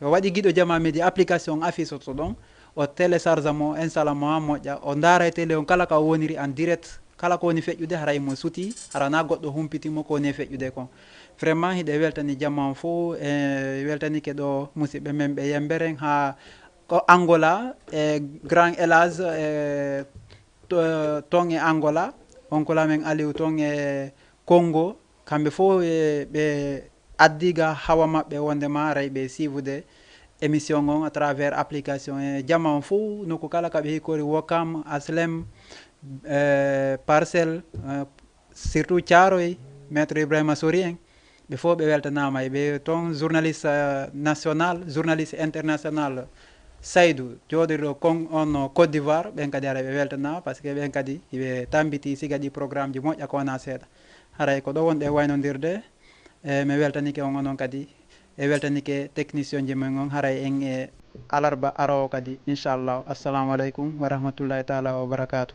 O waɗi Giɗo Jama Média, application affiche to ɗon, o télécharge mo, installe mo haa moƴƴa, o ndaara e télé on kala ka o woniri en direct, kala ko woni feƴƴude, haray mo suti, hara na goɗɗo humpiti mo ko woni e feƴƴude kon. Vraiment, hiɗe weltani jama on fof, e weltanike ɗo musidɓe men ɓe Yembere haa ko Angola, e Grand Elage, e to-, ton e Angola, oncle amen Aliou ton e Congo, kamɓe fof e ɓe addi ga hawa maɓɓe wondema haray ɓe siivude émission on à travers application e jama on fof, nokku kala ka ɓe hikkori, Ouakam, Aslem, eh, Parcelles, eh, surtout Thiaroye, Maître Ibrahima Sori en, ɓe fof ɓe weltanaama e ɓe toon, journaliste, eh, national, journaliste international, Saydou, jooɗirɗo kon on Côte d'Ivoire, ɓen kadi haray ɓe weltanaama, parce que ɓen kadi ɓe tambiti siga ɗi programme ji moƴƴa ko wona seeɗa. Haray ko ɗo wonɗe waynondirde, e mi weltanike on onon kadi, e weltanike technicien ji men on, haray en e alarba aroowo kadi, inchallah. Assalamu aleykum wa rahmatullahi taala wa barakatuh.